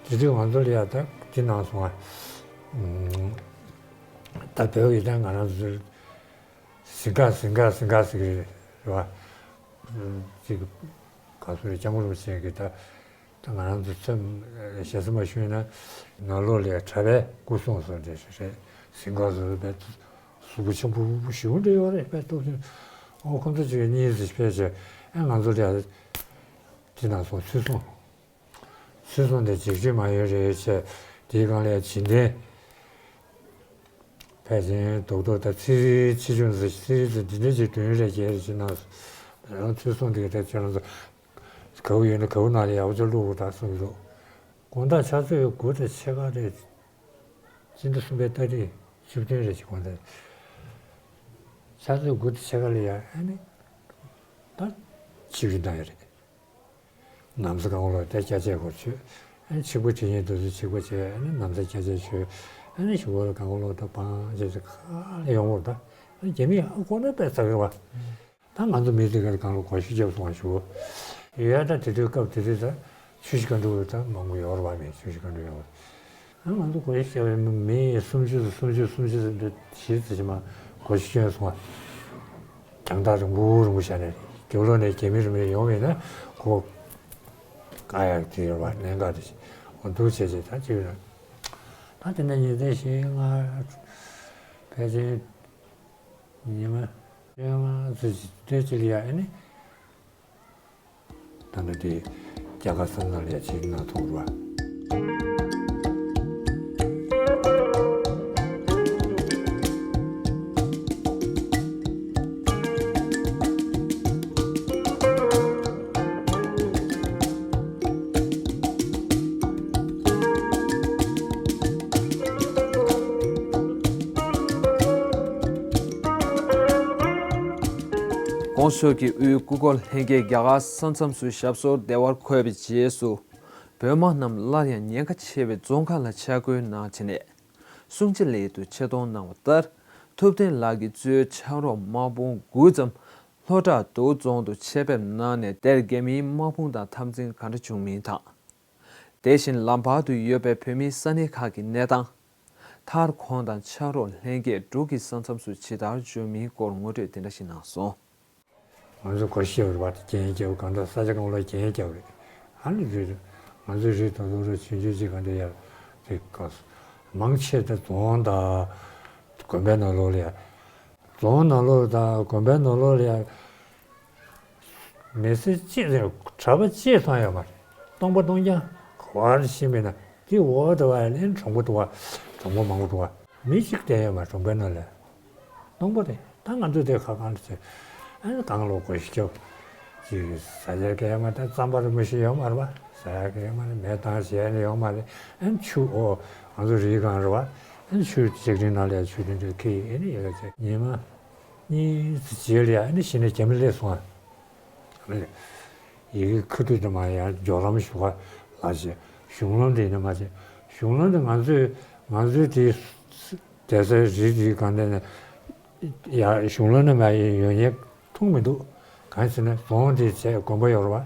དེ་དུས་ང་ཚོ་ལ་ཡ་ད་འདི་གནང་སོང་ང་། ད་བོད་ཡིག་དང་ང་རང་ཚོ་ཟིང་ག་ཟིང་ག་ཟིང་ག་ཟེར་གི་རེད་བ། ཅིག་ག་ཚོད་རེད། སྐྱབས་མགོན་རིན་པོ་ཆེ་གིས་ད་ད་ང་རང་ཚོ་ཚོད་ཞེ་ས་མ་ཞུས་ན་ནང་ལོགས་ལ་ཡ་གྲྭ་པའི་སྐུ་སྲུང་སོགས་འདྲ་རེད། ཟིང་ག་སོགས་རེད་པས། གཟུགས་པོ་ཆེན་པོ་ཞེ་པོ་འདྲ་ཡོད་རེད་པས། སྟོབས་ཆེན། ཨོ་ཁོང་ཚོ་ཅིག་གཉིས་ཟིག་ཕེབས་བྱས་ཨེ་ང་ཚོ་ལ་ཡ་དེ་ནང་སོང་ཚུར་སོང་། ཚུར་སོང་དེ་འཇིགས་སྐྲག་མ་ཡོང་རེད་བྱས། དེའི་སྒང་ལ་ཡ་བྱིན་རྟེན་ཕལ་ཆེར་རྡོག་རྡོག་དང་ཚིག་རིས་ཆེ་ཆུང་ཟེར། ཚིག་རིས་ཚོ་འདི་འདྲ་ཅིག་བསྒྲོན་རེ་རྒྱག་རེ་བྱེད་གནང་། ཡང་ཚུར་སོང་དེ་ག་ད་ཁྱེད་རང་ཚོ་གའུ་ཡོད་ན་གའུ་ནང་ལ་ཡག་པོ་ཅིག་བླུགས་དགོས་ད་གསུངས་འདུག་དགོང་དག་ཕྱག་ཚོད་དགུ་དང་ཕྱེད་ཀ་རེད། སྤྱི་ཟླ་གསུམ་པའི་ཏ་རིག་བཅུ་བདུན་རེད་ཅེས། དགོང་དག་ཕྱག་ཚོད་དགུ་དང་ཕྱེད་ཀ་ལ་ཡ་ཨ་ནི་ད་ཆིབས་བསྒྱུར་གནང་ཡོད་རེད། ནམ་ཟླ་གང་ལོ་དེ་སྐྱ་ཆས་སྐོར་ཆོད། ཨ་ནི་ཆིག་པ་དྲི་ཡིན་དུས་སུ་ཆིག་པ་བྱས། ཨ་ནི་ནམ་ཟླ་སྐྱ་ཆས་ཆོད། ཨ་ནི་ཞུ་བོ་ལ་གང་ལོ་ད་བང་བྱས་ཚེ་ག་ལ་ཡོང་བོ་ད། ཨ་ནི་རྒྱ་མི་ཨ་ཁོ་ན་པས་ཚ་གི་བ། ད་ང་ཚོ་མི་དེ་གར་གང་ལོ་གོ་ཤུ་རྒྱབ་སོང་བ་ཞུ་བོ། ཡོད་ད་དེ་དུས་སྐབས་དེ་དུས་ད་ཆུ་བཞི་སྒང་དྲུག་ད་མང་པོ་ཡོད་རེད་བ། མི་ཆུ་བཞི་སྒང་དྲུག་ཡོད་བ། ང་ཚོ་གོ་ཤེས་བྱ་བའི་མི་སུམ་ཅུ་དང་སུམ་ཅུ་སུམ་ཅུ་ཟེར་འདྲ་ཞིག་ཙམ་ཞིག་མ་གོ་ཤེས་བྱུང་སོང་བ། རྒྱང་ཐག་རིང་པོ་རིང་པོ་བཞག་ནས་རྒྱབ་ལོགས་ནས་རྒྱ་མི་རིན་པོ་ཆེ་ཡོང་བས་ན་གོ་དཀའ་ཡག་དེ་ཡོད་པ་གནད་འགག་དེ་ཞིག་འོ་འདུག་བྱས་བྱས་ད་ཅིག་ཡོད་ན། ད་དེ་ནས་ཉིན་མཚན་བཞི་ལྔ་ཕལ་ཆེར་ཉི་མ་བཅོ་ལྔ་ཙམ་ཞིག་དེ་ཅིག་ལ་ཡ་ཨ་ནི། ད་ནི་དེ་རྒྱ་གར་ས་ནང་ལ་ཡ་ཅིག་ན་ཐུག་ར། ༸གོང་ས་མཆོག་གིས་དབུས་སྐུ་འཁོར་ལྷན་རྒྱས་རྒྱ་གར་ས་མཚམས་སུ་ཞབས་སོར་བདེ་བར་འཁོད་པའི་རྗེས་སུ། བོད་དམག་རྣམས་སླར་ཡང་ཉེན་ཁ་ཆེ་བའི་རྫོང་ཁག་ལ་ཆ་བགོས་གནང་བྱས་ནས། སྲུང་བརྩི་སླད་དུ་ཆེད་གཏོང་གནང་བ་ལྟར། ཐུབ་བསྟན་ལགས་ཀྱིས་གཙོས་ཕྱག་རོགས་དམག་དཔུང་དགུ་ཙམ་ལྷོ་བྲག་འདུ་རྫོང་དུ་ཆེད་ཕེབས་གནང་ནས། དེར་རྒྱ་མིའི་དམག་དཔུང་དང་འཐབ་འཛིང་ག་འདྲ་བྱུང་མིན་དང་། དེ་བཞིན་ལམ་བར་དུ་ཡོད་པའི་བོད་མིའི་ས་གནས་ཁག་གི་གནས་སྟངས། མཐར་ཁོང་དང་ཕྱག་རོགས་ལྷན་རྒྱས་འབྲུག་གི་ས་མཚམས་སུ་ཇི་ལྟར་འབྱོར་མིན་སྐོར་ངོ་སྤྲོད་དེ་འདྲ་ཞིག་གནང་སོང་། ང་ཚོ་གོ་ཤེས་རེད་བ། རྒྱན་རྒྱབ་གང་འདྲ་ས་ཆ་གང་ལ་རྒྱན་རྒྱབ་རེད། ཨ་ནི་རེད། ང་ཚོའི་རིགས་ད་དུང་རེ་ཆུང་ཆུང་ཅིག་ག་འདྲ་ཡ་རེད་ག་མང་ཆེ་ད་རྫོང་དང་དགོན་པའི་ནང་ལོགས་ལ་ཡ། རྫོང་ནང་ལོགས་དང་དགོན་པའི་ནང་ལོགས་ལ་ཡ། མི་སེར་གཅིག་རེད། གྲྭ་པ་གཅིག་མཐོང་ཡོད་མ་རེད། སྟོང་པ་སྟོང་རྐྱང་ག་བར་ཕྱིན་པས་ན་དེ་འོག་ཏུ་བ་ལན་གྲོང་པ་འདུག་བ། གྲོང་པ་མང་པོ་འདུག་བ། མི་གཅིག་བསྡད་ཡོད་མ་རེད་གྲོང་པའི་ནང་ལ། སྟོང་པ་རེད། ད་ང་ཚོ་དེ་ཁ་གང་དུ་ཚོད། ཨ་ནི་གང་ལོ་གོ་ཤི་ཁྱོ། ཅིག་ཟ་ཡ་གས་མ་ད་རྩམ་པ་རིན་པོ་ཞིག་ཡོད་མ་རེད་བ། ཟ་ཡ་གས་མ་རེད། མེ་བཏང་བྱས་ནས་ཡོད་མ་རེད། ཨ་ནི་ཆུ་ཨོ་ང་ཚོ་རི་གང་རེད་བ། ཨ་ནི་ཆུ་ལྕགས་རིའི་ནང་ལ་ཆུ་དེ་འདྲ་ཁེ་ཡི་ཨ་ནི་ཡོད་ཚད་ཉི་མ། གཉིས་ཙམ་རྗེས་ལ་ཡ་ཨ་ནི་གཞི་ནས་རྒྱ་མི་སླེབས་སོང་ཨ། ཡི་གེ་ཁ་ཐུག་དུ་མ་ཡ་སྦྱོར་ལམ་ཞུ་བ་ལ་བྱས། གཞུང་ལམ་དེ་ནི་མ་བྱས། གཞུང་ལམ་དེ་ང་ཚོས་ང་ཚོའི་དེ་བསྡད་སའི་རི་དེའི་སྒང་དེ་ནས་ཡ་གཞུང་ལམ་ནས་མ་ཡ་ཡོང་ཡས་མཐོང་མི་འདུག་ཡང་ཟེར་ན་རྫོང་དེ་བྱས་དགོན་པ་ཡོད་རེད་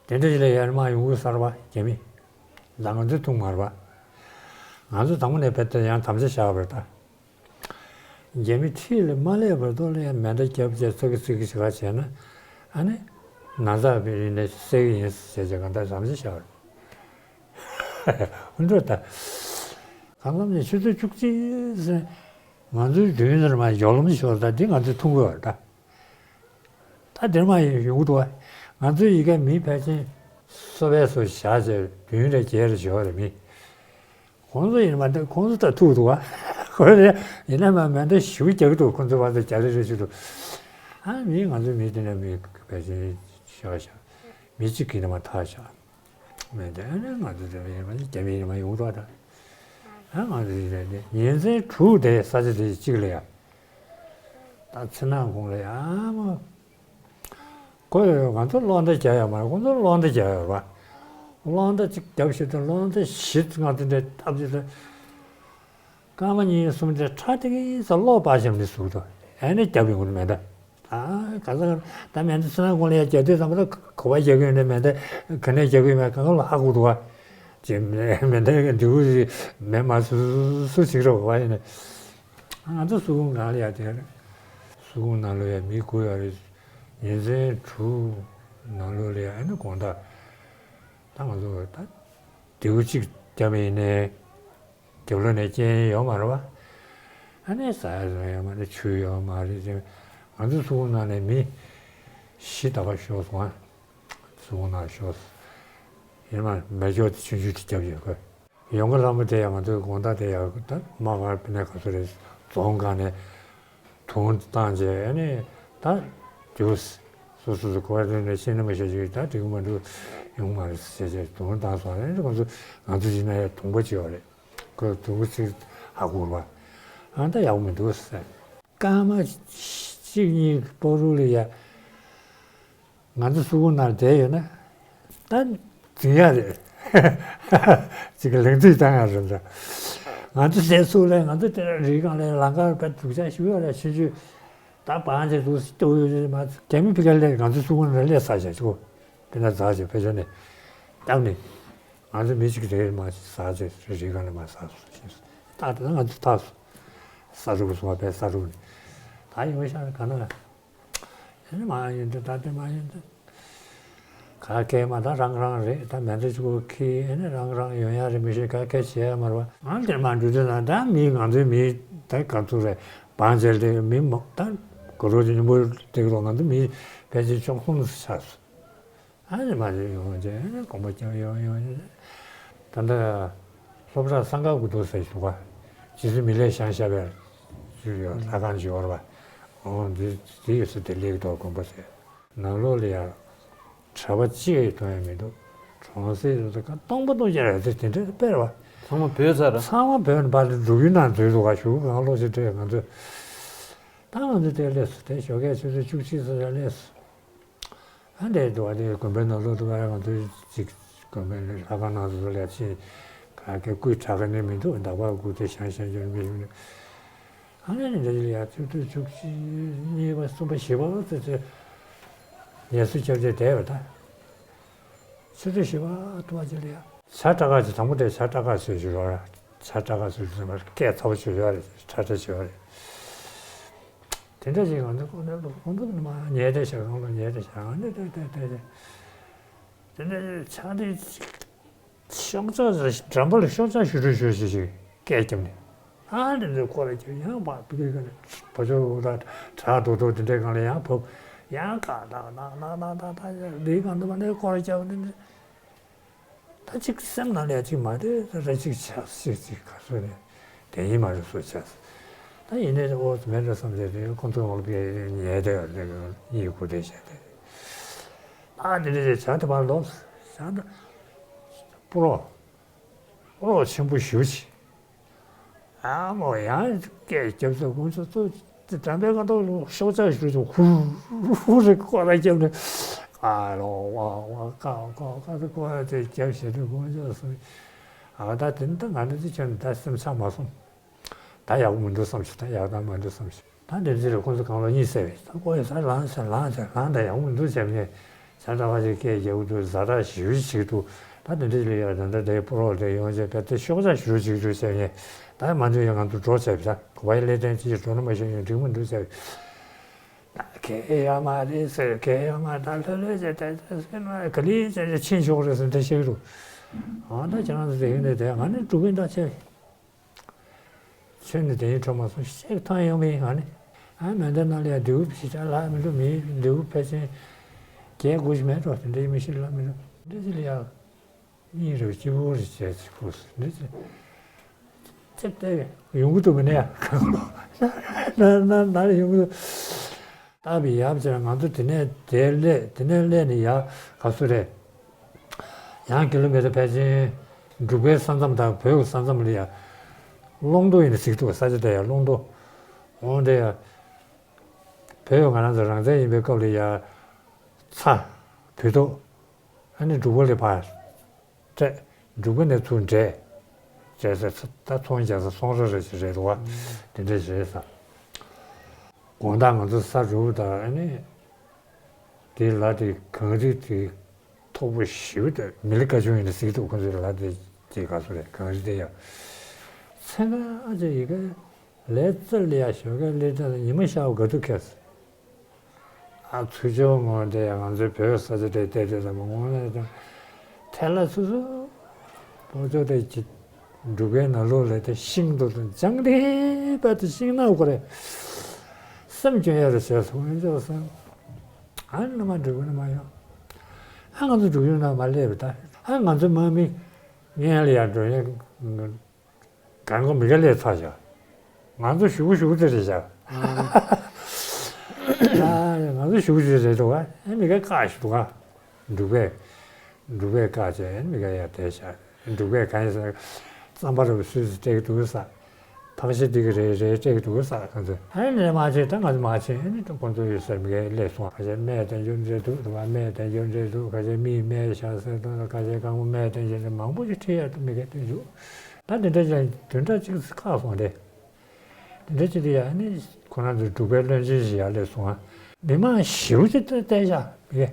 པ། དེ་འདྲ་ཞིག་ལ་ཡར་མར་ཡོང་གི་ས་རེད་པ། རྒྱ་མི་ད་ང་ཚོའི་ཐུག་མ་རེད་པ། ང་ཚོ་དང་པོ་ནས་བལྟས་ཏེ་ཡང་དམ་བཅའ་བཞག་པ་རེད་ད། རྒྱ་མི་འཁྲིས་ལ་མ་སླེབས་བར་དུ་ལ་ཡང་མེ་མདའ་བརྒྱབ་བྱས་ཚིག་གི་ཚིག་གི་ཞིག་ག་བྱས་ན། ཨ་ནི་ན་ཚ་བའི་རིང་ནས་སད་ཀྱི་ཡིན་ཟེར་བྱས་གང་ལྟར་དམ་བཅའ་བཞག་པ་རེད། འགྲོ་ད། གང་ལྟར་ནས་ཆུ་ཚོད་བཅུ་གཅིག་ཟིན། ང་ཚོའི་མདུན་ལ་མར་མགྱོགས་ལམ་ཤོར་ད་འདི་ང་ཚོའི་ཐུག་གི་ཡོད་ད། ད་འདིར་མར་ཡོང་གི་འདུག་བ། ང་ཚོའི་ཡི་གེ་མི་ཕལ་ཆེར་སོ་པའི་སོ་བཞག་བྱས་མདུན་རེ་བརྒྱད་རེ་བྱེད་པ་རེད་མི། ཁོང་ཚོ་ཡིན་མ་འདི་ཁོང་ཚོ་ད་ཐུག་འདུག་བ། ཁོ་རེ་ཡིན་ན་མ་མེ་མདའ་ཞེ་པོ་རྒྱག་གི་འདུག་ཁོང་ཚོ་བར་དུ་རྒྱག་རེ་རེ་བྱེད་འདུག་ཨ་མི་ང་ཚོའི་མི་དེ་འདྲ་མི་ཕལ་ཆེར་ཤོར་བཞག་མི་གཅིག་གིས་ནི་མ་ཐར་བཞག་མེད་དེ། ཨ་ནི་ང་ཚོ་དེ་བས་མ་རྒྱ་མི་ཡིན་མ་ཡོང་འགྲོ་ད། ཨ་ང་ཚོ་ཡིན་རེད་དེ་ཉིན་མཚན་དྲུག་དེ་ས་ཆ་དེ་གཅིག་ལ་ཡ། ད་ཚེ་ནག་གུང་ལ་ཡ་མ། ཁོས་ང་ཚོ་གློག་མདའ་རྒྱག་ཡ་མ་རེད། ཁོང་ཚོ་གློག་མདའ་རྒྱག་ཡ་རེད་པ། གློག་མདའ་གཅིག་རྒྱབ་ཤེས་དེ་གློག་མདའ་བཞི་ལྔ་དེ་འདྲ་བཏབ་ཅིག་ད། སྐར་མ་གཉིས་གསུམ་དེ་ཁྲ་ཏི་གི་ས་གློག་སྤར་ཤམ་ནི་ཟུག་ཏོ། ཨ་ནི་རྒྱབ་ཡོང་གི་མེད་ད། ད་ག་ས་ག་ད་མེ་མདའ་ཚེ་ནག་གུང་ལ་ཡ་རྒྱག་དུས་ཙམ་པ་ད་ག་པར་རྒྱག་གི་ཡོད་ན་མེ་མདའ་ག་ནས་རྒྱག་གི་ཡོད་མེད་གང་ག་ལ་ཧ་གོ་འདུག་བ། ཅེས་མེ་མདའ་གི་འདི་བུ་ཞིག་མེ་མ་སུ་སུ་ཞིག་རོགས་བ་ཡིན་ན། ང་ཚོ་སུ་ཁུང་གང་ལ་ཡ་དེ་རེད། སུ་ཁུང་ནང་ལ་ཡ་མི་དགུ་ཡོད་རེད། ཉིན་མཚན་དྲུག་ནང་ལོགས་ལ་ཡ་ཨ་ནི་དགོང་དག་ད་ང་ཚོ་ད་རྡེའུ་གཅིག་བརྒྱབ་ཡིན་ནའི། རྒྱབ་ལོགས་ནས་རྐྱེན་ཡོད་མ་རེད་བ། ཨ་ནི་ཟ་ཡ་བཟོ་ཡ་མ་རེད། ཆུ་ཡོད་མ་རེད་ཟེར། ང་ཚོ་སུ་ཁུང་ནང་ནས་མི་བཞི་ད་ག་ཤོར་སོང་ཨ། སུ་ཁུང་ནང་ཤོར་སོང་། ཡིན་ན་མེ་སྒྱོགས་དེ་ཆུང་ཆུང་དེ་བརྒྱབ་ཡོད་གི། ཡོང་གི་ལྷ་མོ་དེ་ཡང་ང་ཚོའི་དགོང་དག་དེ་ཡང་ད་མ་ག་པི་ནས་ག་ཚོད་རེད། རྫོང་སྒང་ནས་དུང་བཏང་རྗེས་ཨ་ནི་ད་རྒྱུགས་སོ་སོ་སོ་གོ་བ་ལེན་ནས་ཤེས་ན་མ་ཤེས་ཅིག་ད་འགྲིག་གི་མ་འདུག་ཡོང་མ་རེད་ཟེར་བྱས་དུང་བཏང་སོང་། ཨ་ནི་ང་ཚོ་ང་ཚོ་ཡིན་ན་ཡང་དུང་པ་ཅིག་ཡོད་རེད། ཁོས་དུང་པ་ཅིག་ཧ་གོ་བ། ཨ་ད་ཡག་མི་འདུག་ཟེར། སྐར་མ་གཅིག་གཉིས་སྤོ་རུ་ལ་ཡ། ང་ཚོ་སུ་ཁུང་ནང་བསྡད་ཡོད་ན། ད་འཛིང་ཡ་རེད། ཅིག་གི་ལིང་ཚིག་བཏང་ཡ་རེད་འདྲ། ང་ཚོ་བསྡད་སུ་ལས་ང་ཚོ་དེ་རིག་གང་ལས་ལང་ཀར་པད་འདུག་ཆ་ཞུ་ཡ་རེད། ཆུང་ཆུང་ད་བང་ཆེ་འདུག་སྟོད་ཡོད་རེད་མ། རྒྱ་མི་ཕི་ཀ་ལས་ང་ཚོ་སུ་ཁུང་ནང་སླེབས་ས་བྱ་ཆུ་ཁོ་དེ་འདྲ་འཛག་བྱས་ཕེ་ཆོ་ནས་བཏང་ནས་ང་ཚོ་མི་གཅིག་རེད་མ་ཟག་བྱས་རིག་གང་ལས་མ་ཟག་སོ་ཞེས་སོ། ད་དེ་ང་ཚོ་ཐག་སོ་ས་རུབ་སོང་བ་པས་ས་རུབ་ནས་ད་ཡོང་ཤག་ག་ན། ཨེ་ནི་མ་ཡིན་དུ་ད་དེ་མ་ཡིན་དུ། ག་གེ་མ་ད་རང་རང་རེད། ད་མེ་མདའ་གཅིག་པོ་ཁྱེར་ཨེ་ནི་རང་རང་ཡོང་ཡ་རེད། མི་ཤེས་ག་གེ་བྱེད་ཡ་མ་རེད་བ། ང་དེར་མ་འགྲོ་དུས་ན་ད་མི་ང་ཚོའི་མི་ད་ག་ཚོད་རེད། བང་ཆེ་དེ་མི་མོ་ད་གོ་རོ་ཉིན་པོ་དེ་གི་ལོ་ང་ཚོ་མི་ཕལ་ཆེར་བཅུ་གསུམ་ཆགས་སོང་། ཨ་ནི་མ་ནི་ཡོང་བྱས་ཨ་ནི་དགོངས་པ་རྒྱབ་ཡོང་ཡོང་ནས། ད་ལྟ་སློབ་གྲྭ་སང་ག་དགུ་ཐོག་ཟེར་ཞུ་ག་ཇི་སྲིད་མི་ལས་ཞང་ཞབས་པའི་ཞུ་ཡོད་ལྷ་ཁང་ཞུ་བར་བ། འོ་འདི་འདི་ཡོད་ས་དེ་ལེགས་དོ་དགོངས་པ་ཟེར། ནང་ལོགས་ལ་ཡང་གྲྭ་པ་གཅིག་ཡང་གཏོང་ཡ་མི་འདུག་གྲོང་གསེབ་སུ་ཁ་སྟོང་པ་སྟོང་རྐྱང་རེད་ཟེར་དེ་འདྲ་དཔེར་བ། ཚང་མ་བུད་ཚར། ཚང་མ་བུད་ནས་ཕར་ལ་འབྲུག་ཡུལ་ནང་འཛུལ་འདུག་ག་ཞུ་གང་ལོག་ཅིག་སྤྲད་ང་ཚོས། ད་ང་ཚོ་དེ་སླེབས་སོང་། དེ་ཞོགས་ཀས་ཆུ་ཚོད་བཅུ་གཅིག་ཙམ་ལ་སླེབས་སོང་། ཨ་འདྲས་འདུག་བ། དེ་དགོན་པའི་ནང་ལོགས་དུ་བ་ང་ཚོ་ཅིག་དགོན་པའི་ལྷ་ཁང་ནང་དུ་ལ་ཕྱིན། ག་གེ་སྐུ་དྲག་གི་ནི་མི་འདུག་འདག་པ་སྐུ་དེ་ཤང་ཤང་ཅོར་མི་ཞུ་ནི། ཨ་ནི་འདྲ་ཅིག་ལ་ཡ་ཆུ་ཚོད་བཅུ་གཅིག་གཉིས་པ་གསུམ་པ་བཞི་པ་ཙམ་ཅིག་ངལ་གསོ་བརྒྱབ་བྱས་བསྡད་པ་ད། ཆུ་ཚོད་བཞི་པ་ཐུབ་པ་ཅིག་ལ་ཡ། ཇ་སྐྲག་ག་ཅིག་དང་པོ་དེ་ཇ་སྐྲག་ག་ཟེར་ཞུ་རོགས། ཇ་སྐྲག་ག་ཟེར་ཞུ་རོགས། སྐད་ཚ་པོ་ཞུ་ཡོད་རེད། ཁྲ་ཁྲ་ཞུ་ཡོད་རེད། དེ་འདྲ་ཞིག་ང་ཚོ་ཁོང་ཚོ་ཁོང་ཚོ་མ་ཉལ་བསྡད་བྱ་གང་ལ་ཉལ་བསྡད་བྱ་ང་ནི་བསྡད་བསྡད་བསྡད་བསྡད། དེ་འདྲ་ཆ་དེ་ཤོག་ཆག་འགྲམ་པ་ལ་ཤོག་ཆག་ཞུ་རོགས་ཞུ་ཞིག་ཞིག་སྐད་བརྒྱབ་ནས། ཨ་འདི་འདྲ་སྐོར་ར་རྒྱབ་ཡང་བག་ཕི་ཁའི་ག་ནས་བ་ཅོ་འུ་ད་བྲག་རྡོ་རྡོ་དེ་འདྲའི་སྒང་ལ་ཡང་བབས། ཡང་ཀ་ཏག་ཏག་ཏག་ཏག་ཏག་ཏག་འདིའི་སྒང་དུ་མ་ནས་སྐོར་ར་རྒྱབ་ནས་འདི། ད་ཅིག་སེམས་ནང་ལ་ཡ་ཅིག་མ་བདེ་ར་ཅིག་ཆགས་ཅིག་ཅིག་ག་ཚོད་ནས་དེ་ཡིན་མ་རེད་བཟོ་བྱས། ད་ཡིན་ནའི་ཨོ་མེད་འགྲོ་བསམ་བྱས་ཏེ་ཁོང་ཚོ་ངོ་ལ་ཕེ་ཉལ་བསྡད་ཡོད་རེད། གཉིད་ཁུག་བསྡད་བྱས་ཏེ། ཨ་འདི་འདྲ་བྱས་བྱ་དེ་བར་ལོག་བྱ་ད་སྤུ་རོགས་སྤུ་རོགས་ཆེན་པོ་ཞུ་ཅིག་ཨ་མོ་ཡང་སྐད་རྒྱབ་ཚེ་དཀོན་མཆོག་གཙོ་དེ་དམ་པའི་ཁ་ཐོག་ལ་ཤོག་ཆག་ཞུ་ཅིག་ཧུར་ཧུར་རེ་སྐོར་ར་རྒྱབ་ནས་ཨ་ལོ་ཝ་ཝ་ཀ་ཀོ་ཀ་ཏི་སྐོར་ར་དེ་རྒྱབ་བྱས་ཏེ་དཀོན་མཆོག་གསུམ། ཨ་ད་དེ་ནི་ད་ང་ནི་དེ་ཁྱོད་ནི་ད་སེམས་ཆགས་མ་སོང་། ད་ཡག་པོ་མི་འདུག་བསམ་ཞིག་ད་ཡག་དང་མ་འདུག་བསམ་ཞིག་ད་འདི་འདི་ལ་ཁོང་ཚོ་གང་ལོ་གཉིད་སད་པས། ད་ཁོ་ཡི་ས་ལངས་ས་ལངས་ས་ལངས་དང་ཡག་པོ་མི་འདུག་བྱས་ནས་ཇ་འདྲ་བ་ཞིག་སྐད་རྒྱག་གི་འདུག་ཛ་དྲག་ཞེ་པོ་ཅིག་འདུག་ད་འདི་འདྲ་ལ་ཡ་ད་ལྟ་དེ་ཕོ་རོག་དེ་ཡོང་བྱས་པས་དེ་ཤོག་ཇ་ཞེ་པོ་ཅིག་འདུག་བྱས་ནས་ད་མ་འདོད་ཡ་ང་ཚོ་འགྲོ་བྱས་པས། ད་གོ་བ་ཡི་ལས་དོན་ཅིག་འགྲོ་ན་མ་ཤོད་ཡོང་འགྲིག་མི་འདུག་བྱས་པས། ད་གལ་ཡོད་མ་རེད་ཟེར། གལ་ཡོད་མ་ད་ལྷོད་ལྷོད་བྱས་ད་ད་ཟེར་ན་ག་ལེར་བྱས་བྱས་ཕྱིན་ཆོག་རེད་ཟེར་འདྲ་བཤད་གི་འདུག་ཨ་ད་ཁྱེད་རང་ཚོ་དེ་ཡིན་ནས་དེ་ང་ནི་འགྲོ་གི་འདྲ་བྱས། ཁྱོད་ནི་དེ་ཡིན་འཕྲོ་མ་སོང་ཤེས་ཐང་ཡོང་མིན་ང་ནི། ཨ་མེ་མདའ་ནང་ལ་ཡ་མདེའུ་ཕྱི་ཆ་ལྷག་མི་འགྲོ། མིའི་མདེའུ་ཕལ་ཆེར་བརྒྱད་དགུ་ཞིག་མེད་འགྲོ། དེ་འདྲ་ཡིན་མི་ཤེས་ལྷག་མི་འགྲོ། འདྲ་ཞིག་ལ་ཡ་གཉིས་རེ་སྐྱིད་པོ་རེ་བྱས་ཚེ་ཁུ་སུ་འདྲ་ཞིག་ལྕེབ་བལྟས་ཡོང་གི་འདུག་མི་ནས་ཡ་ན་ན་ན་ལ་ཡོང་གི་འདུག་ད་བི་ཡབ་ཅེ་ང་ཚོ་དེ་ནས་དེར་སླེབས། དེ་ནས་སླེབས་ནས་ཡར་ག་སུ་རེད། ཡང་ཀི་ལོ་མི་ཊར་ཕལ་ཆེར་འབྲུག་པའི་ས་མཚམས་དང་བོད་ཀྱི་ས་མཚམས་ལ་ཡ་ཀློང་རྡོ་ཡིན་ན་ཟིག་འདུག་ས་ཆ་དེ་ཡ་ཀློང་རྡོ། འོང་དེ་ཡ་བོད་ང་རང་ཚོ་རང་བཙན་ཡིན་པའི་སྐབས་ལ་ཡ་ཚྭ་བོད་ཐོག་ཨ་ནི་འབྲུག་པ་ལ་ཕར་སྤྲད། འབྲུག་པ་ནས་ཚུར་འདྲེས་བྱས་ཟེར། ད་ཚོང་རྒྱག་ས་ཚོང་ར་རེ་ཞིག་རེད་འདུག་བ། དེ་འདྲ་རེད་ས། དགོང་དག་ང་ཚོ་ས་རུབ་དང་ཨ་ནི་དེ་ལ་དེ་གངས་རི་དེ་མཐོ་པོ་ཞེ་པོ་དེ་མི་ལི་ཀ་ཆུང་ཡིན་ན་ཟིག་འདུག་ཁོ་ཚོའི་ལ་དེ་དེ་ག་སུ་རེད། གངས་རི་དེ་ཡ་མཚན་ག་ཨ་ཅེ་ཡི་གེ་ལས་རྩལ་ལ་ཡ་ཞོགས་ཀས་སླེབས་དུས་ཉི་མ་ཤར་བ་ག་དུས་ཁེལ། ཨ་ཚུར་ཕྱོགས་ངོ་དེ་ང་ཚོའི་བོད་ས་ཆ་དེ་བལྟས་དུས་ཙམ་པ་ངོ་ནས་ཀྱང་ཐལ་ལ་སོ་སོ་ཕོ་ཚོད་དེ་ཅི་འབྲུག་པའི་ནང་ལོགས་ལ་དེ་ཤིང་དུ་དང་ལྗང་ལེ་པ་དེ་ཤིང་ནགས་ཁོ་རེ་སེམས་སྐྱོན་ཡ་རེ་བྱས་སོང་ཡོད་ཅོག་སེམས། ཨ་ནི་མ་འབྲུག་པ་ནི་མ་ཡོང་། ཨ་ང་ཚོ་འབྲུག་ཡུལ་ནང་མ་སླེབས་པ་ད་ཨ་ང་ཚོ་དམག་མི་ངན་ལ་ཡ་འགྲོ་ཡ། གང་གོ་མི་ག་ལས་ཚ་བཞག་ང་ཚོ་ཞུ་གུ་ཞུ་གུ་དེ་རེད་བཞག་ང་ཚོ་ཞུ་གུ་དེ་རེད་འདུག་ག་ཨ་མི་ག་བཀག་ཞུ་ག་འབྲུག་པས་འབྲུག་པས་བཀག་བྱས་ཨ་མི་ག་ཡ་དེ་བཞག་འབྲུག་པས་གང་ཡིན་ཟེར་རྩམ་པ་རུ་སུས་སུ་སྤྲད་ཀྱི་འདུག་ས། ཕག་ཤ་འདི་གི་རེད་རེད་སྤྲད་ཀྱི་འདུག་ས་ང་ཚོ་ཨ་ནི་མ་བྱེད་ད་ང་ཚོ་མ་བྱེད་ཨ་ནི་ཁོང་ཚོ་ཡོད་སར་མི་ག་སླེབས་སོང་། ཁ་ཤས་སྨན་དང་འབྱོར་འབྲས་འདུག་རུ་བ་སྨན་དང་འབྱོར་འབྲས་འདུག་ཁ་ཤས་མིའི་སྨན་བཞག་ཟེར་དང་ཁ་ཤས་རྐང་པ་སྨན་དང་འབྱོར་འབྲས་མང་པོ་ཞིག་ཁྲིད་ཡ་འདུག་མི་ག་དེ་འདུག་ད་དེ་འདྲ་ཅིག་དོན་དག་ཅིག་ཁག་སོང་རེད། དེ་འདྲ་ཅིག་དེ་ཡང་ནི་ཁོ་རང་ཚོའི་འབྲུག་པའི་བློན་ཆེན་ཞིག་ཡར་སླེབས་སོང་ང་། མི་མང་ཞེ་པོ་ཅིག་བལྟས་བལྟས་བཞག་མི་གས།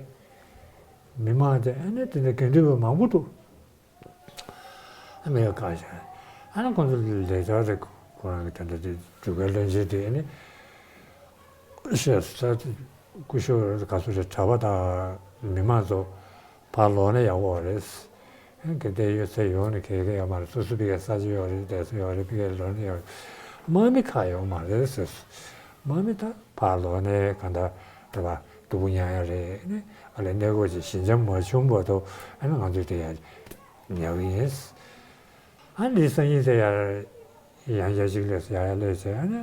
མི་མང་དེ་ཨ་ནི་དེ་འདྲ་དགེ་འདུན་པ་མང་པོ་འདུག་ཨ་མི་གས་བཀག་བཞག་ཨ་ནི་ཁོང་ཚོ་ལས་ཀ་རེད། ཁོ་རང་གི་དེ་འདྲ་དེ་འབྲུག་པའི་བློན་ཆེན་དེ་ཨ་ནི་བཤད་ས་དེ་སྐུ་ཞབས་ག་ཚོད་རེད། གྲྭ་པ་དང་མི་མང་ཚོ་ཕར་ལོག་ན་ཡག་པོ་རེད། ཨ་གལ་ཏེ་ཡོད་ཚད་ཡོང་ནས་གལ་གལ་ཡོད་མ་རེད། སོ་སོ་ཕ་གིར་ས་ཆ་ཡོད་རེད། བསྡད་ས་ཡོད་རེད། ཕ་གིར་ལོག་ན་ཡོད་རེད། དམག་མི་ཁག་ཡོད་མ་རེད་ཟེར། དམག་མི་ད་ཕར་ལོག་ནས་གང་ལྟར་རེད་པ་སྡུག་པོ་མྱངས་ཡོད་རེད། ཨ་ནི་ཨ་ལས་གནས་སྐོར་གྱི་ཞི་འཇམ་མ་བྱུང་བར་དུ་ཨ་ནི་ང་ཚོས་དེ་ཡང་ཉར་གི་ཡིན། ཨ་ནི་སང་ཉིན་དེ་ཡར་ཡང་བསྐྱར་ཅིག་སླེབས་སོང་། ཡར་ཡར་སླེབས་བྱས་ཨ་ནི།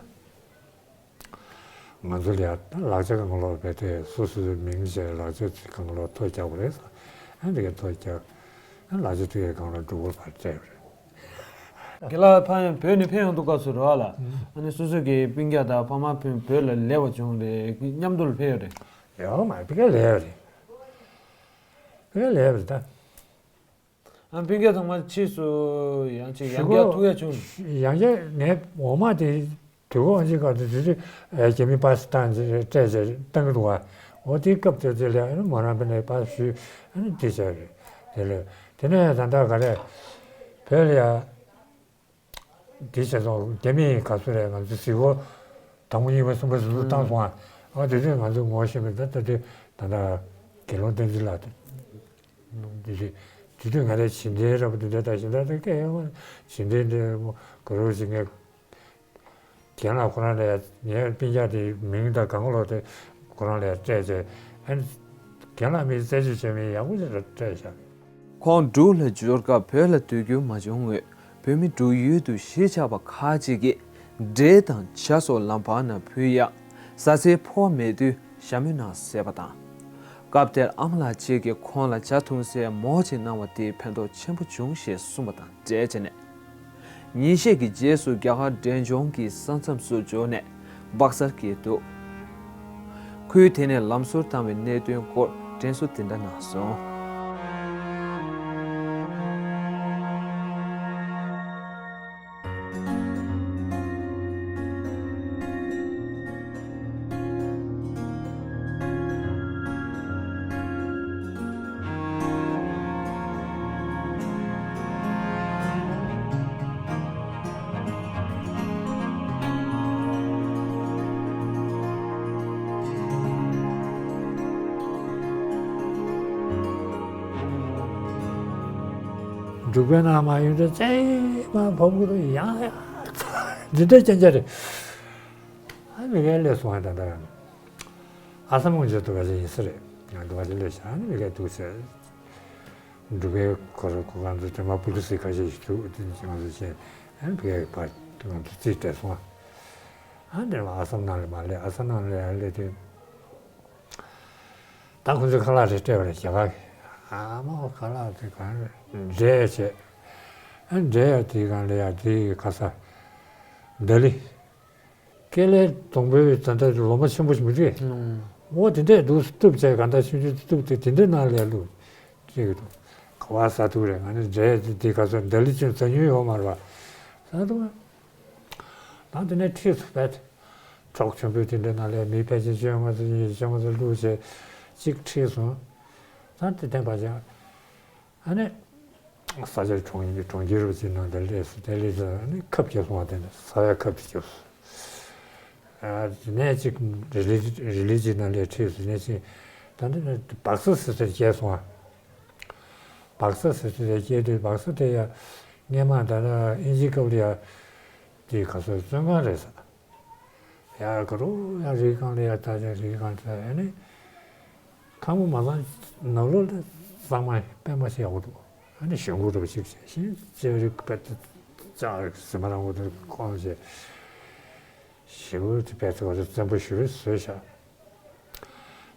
ང་ཚོ་ལ་ཡང་ལག་ཆ་གང་ག་ལོག་རྦད་དེ་སོ་སོའི་མིང་བྱས་ལག་ཆ་གང་ག་ལོག་ཐོ་རྒྱག་པ་རེད། ཨ་འདི་གའི་ཐོ་རྒྱག་ཨ་ལག་ཆ་དེ་གའི་གང་ལོག་འབྲུག་པ་ཕར་སྤྲད་པ་རེད། རྒན་ལགས་ཕ་ཡང་བོད་ནས་ཕེབས་ཡོང་དུས་སྐབས་སུ་རེད་པ་ལགས། ཨ་ནི་སོ་སོ་གི་སྤུན་ཀྱག་དང་ཕ་མ་ཕན་བོད་ལ་སླེབས་པ་བྱུང་རེད། མཉམ་དུ་ལ་ཕེབས་ཡོད་རེད། ཡོད་མ་རེད། ཕ་གིར་སླེབས་ཡོད་རེད། ཕ་གིར་སླེབས་ཡོད་རེད་ད། ཨ་སྤུན་ཀྱག་ཚང་མ་ཕྱིས་སུ་ཡང་ཅིག་ཞུ་ཡང་བསྐྱར་གོ་ཐུག་ཡ་བྱུང་། ཡང་བསྐྱར་ངའི་འོག་མ་དེ་དུས་འཁོར་དབང་ཆེན་སྐབས་དེ་དུས་དུས་རྒྱ་མི་པཱ་སི་བཏང་སྤྲད་བྱས་བཏང་གི་འདུག་ག་འོ་དེའི་སྐབས་དེ་དེ་ལ་ཨ་ནི་མོ་རང་དཔེར་ན་པཱ་སི་ཞུས་ཨ་ནི་དེ་བྱས་རེད། དེ་ལ་དེ་ནས་ད་ལྟ་ག་རེ་བོད་ལ་ཡ། དེ་བྱས་ཙང་རྒྱ་མིས་ག་ཚོད་རེད། ང་ཚོ་གཟིགས་སྐོར་དང་པོ་གཉིས་པ་གསུམ་པ་ཟུར་དུ་བཏང་སོང་ཨ། ཨ་དེ་དུས་ང་ཚོ་ངོ་ཤེས་མེད། ད་ད་དུས་ད་ལྟ་དགེ་སློང་བསྟན་འཛིན་ལགས་དེ་དུས་དུས་ང་རའི་བྱིན་ལྡན་རབ་དེ་འདྲ་ད་བཞིན་ད་ད་སྐད་ཡོད་མ་བྱིན་ལྡན་འདྲ་མོ་ག་རེ་ཞིག་ངས་རྒན་ལགས་ཁོ་རང་ལ་ངའི་སྤུན་ཀྱག་དེ་མིང་དང་གང་ལོག་དེ་ཁོ་རང་ལ་སྤྲད་བྱས་ཨ་ནི་རྒན་ལགས་མི་རྩད་གཅོད་བྱས་མི་ཡག་པོ་ཞིག་ལ་སྤྲད་བཞག་ཁོང་འབྲུག་ལ་འབྱོར་སྐབས་བོད་ལ་སྡོད་རྒྱུ་མ་བྱུང་མོད། བོད་མི་འབྲུག་ཡུལ་དུ་གཞིས་ཆགས་པ་ཁག་ཅིག་གིས་འབྲས་དང་ཇ་སོགས་ལམ་བར་ན་ཕུལ་ཡང་། བཟའ་ཚང་ཕོ་བ་མེད་དུས་ཞྭ་མོའི་ནང་བཟས་པ་དང་། སྐབས་དེར་ཨ་མ་ལགས་གཅིག་གིས་ཁོང་ལ་ཇ་འཐུང་སའི་མོག་ཅིག་གནང་བ་དེས་ཕན་ཐོགས་ཆེན་པོ་བྱུང་ཞེས་གསུངས་པ་དང་འབྲེལ་བྱས་ནས། ཉིན་ཤས་ཀྱི་རྗེས་སུ་རྒྱ་གར་འབྲས་ལྗོངས་ཀྱི་ས་མཚམས་སུ་འབྱོར་ནས་སྦག་སར་བསྐྱལ་འདུག་ཁུལ་དེ་ནས་ལམ་སོར་བཏང་བའི་གནད་དོན་སྐོར་དྲན་གསོ་དེ་འདྲ་གནང་སོང་། འབྲུག་པའི་ནང་མ་ཡོང་དུས་ཙེ་མ་བབ་གི་འདུག་ཡང་ཡང་འདི་འདྲ་རྐྱང་རྐྱང་རེད། ཨ་མི་གའི་ལས་སོང་ད་ལྟ་ཨ་ས་མོང་ཇོ་ཏོ་བ་ཞིག་ཡིན་ས་རེད། ང་འདི་བ་ཞིག་ལས་བྱ་ཨ་མི་གའི་འདུག་ཟེར། འབྲུག་པའི་ཁོ་ར་ཁོ་གང་ཚོ་དེ་མ་པུ་ལི་སི་ཁ་ཤས་ཤིག་འདུག་དེ་ང་ཚོ་བྱས་ཨ་མི་གའི་ཕར་ང་ཚོ་རྩིས་སྤྲད་སོང་ཨ། ཨ་འདི་ལ་ཨ་སམ་ནང་ལ་མ་སླེབས་ཨ་ས་ནང་ལ་ཡར་སླེབས་དུས། ད་ཁོ་ཚོས་ཁ་ལག་རེ་སྤྲད་པ་རེད་རྒྱ་གར་གྱི། ཨ་མ་ཁ་ལག་དེ་གང་རེད་འབྲས་བྱས། ཨ་འབྲས་ཡ་དེའི་སྒང་ལ་ཡ་དེའི་ཁ་ས་ལྡི་ལི། ཀེ་ལའི་སྡོང་པོའི་ད་ལྟ་ལོ་མ་ཆེན་པོ་ཞིག་མི་འདུག་གས། ཨོ་དེ་འདྲས་འདུག་སྟུབ་བྱས་གང་ལྟར་ཆུང་ཆུང་སྟུབ་དེ་དེ་འདྲས་ནང་ལ་ཡ་བླུགས་ཅིག་འདུག་ག་བ་ཟ་ཐུབ་རེད། ང་ནི་འབྲས་དེ་དེ་ཁ་ས་ལྡི་ལི་ཅུང་ཟ་མྱོང་ཡོད་མ་རེད་པ། ཟ་ཐུབ་ད་དེ་ནས་ཁྲིད་སུ་བས། གྲོགས་ཆེན་པོས་དེ་འདྲའི་ནང་ལས་མི་ཕལ་ཆེར་བཅོ་ལྔ་ཙམ་ཉི་ཤུ་བཅོ་ལྔ་ཙམ་བླུགས་བྱས་གཅིག་ཁྲིད་སོང་། ད་དེ་བསྟན་པ་ཅན། ཨ་ནི། ས་ཆ་གྲོང་གྲོང་ཁྱེར་རུ་ཅིག་ནང་དེ་སླེབས་སོང་། དེ་སླེབས་ཚར་ཨ་ནི་ཁབ་རྒྱབ་སོང་བ་དེ་ནས་ས་བའི་ཁབ་ཅིག་རྒྱབ་སོང་། ཨ་དེ་ནས་གཅིག་རི་ལི་རི་ལི་ཅིག་ནང་ལས་ཁྲིད་སོང་ནས་གཅིག་ད་འདི་ནས་སྦག་ས་ཟེར་ས་རྒྱབ་སོང་ཨ། སྦག་ས་ཟེར་ས་རྒྱབ་དུས་སྦག་ས་དེ་ཡ་སྔས་མ་ད་ལྟ་ཨིན་ཇིའི་སྐབས་ལ་ཡ་དེ་ག་ཚོད་བཙོན་ཁང་རེད་ས། ཡར་ག་རུ་ཡར་རི་སྒང་ལ་ཡར་ལྟ་ཅིག་རི་སྒང་ལ་ཨ་ནི། ཁང་པ་མ་ཚང་ནང་ལོགས་ལ་གཙང་མ་པད་མ་ཞིག་ཡག་པོ་འདུག་ཨ་ནི་ཞོན་གུ་འདྲ་པོ་ཅིག་བྱས་ཤིང་ལྕགས་རི་པད་ལྕགས་རི་ཟི་མ་རང་པོ་དེ་བསྐོངས་བྱས། ཞོན་གུ་དེ་པད་ཚོ་བ་ཚོ་བཙན་པོ་ཞུ་བས་བཟོས་བཞག་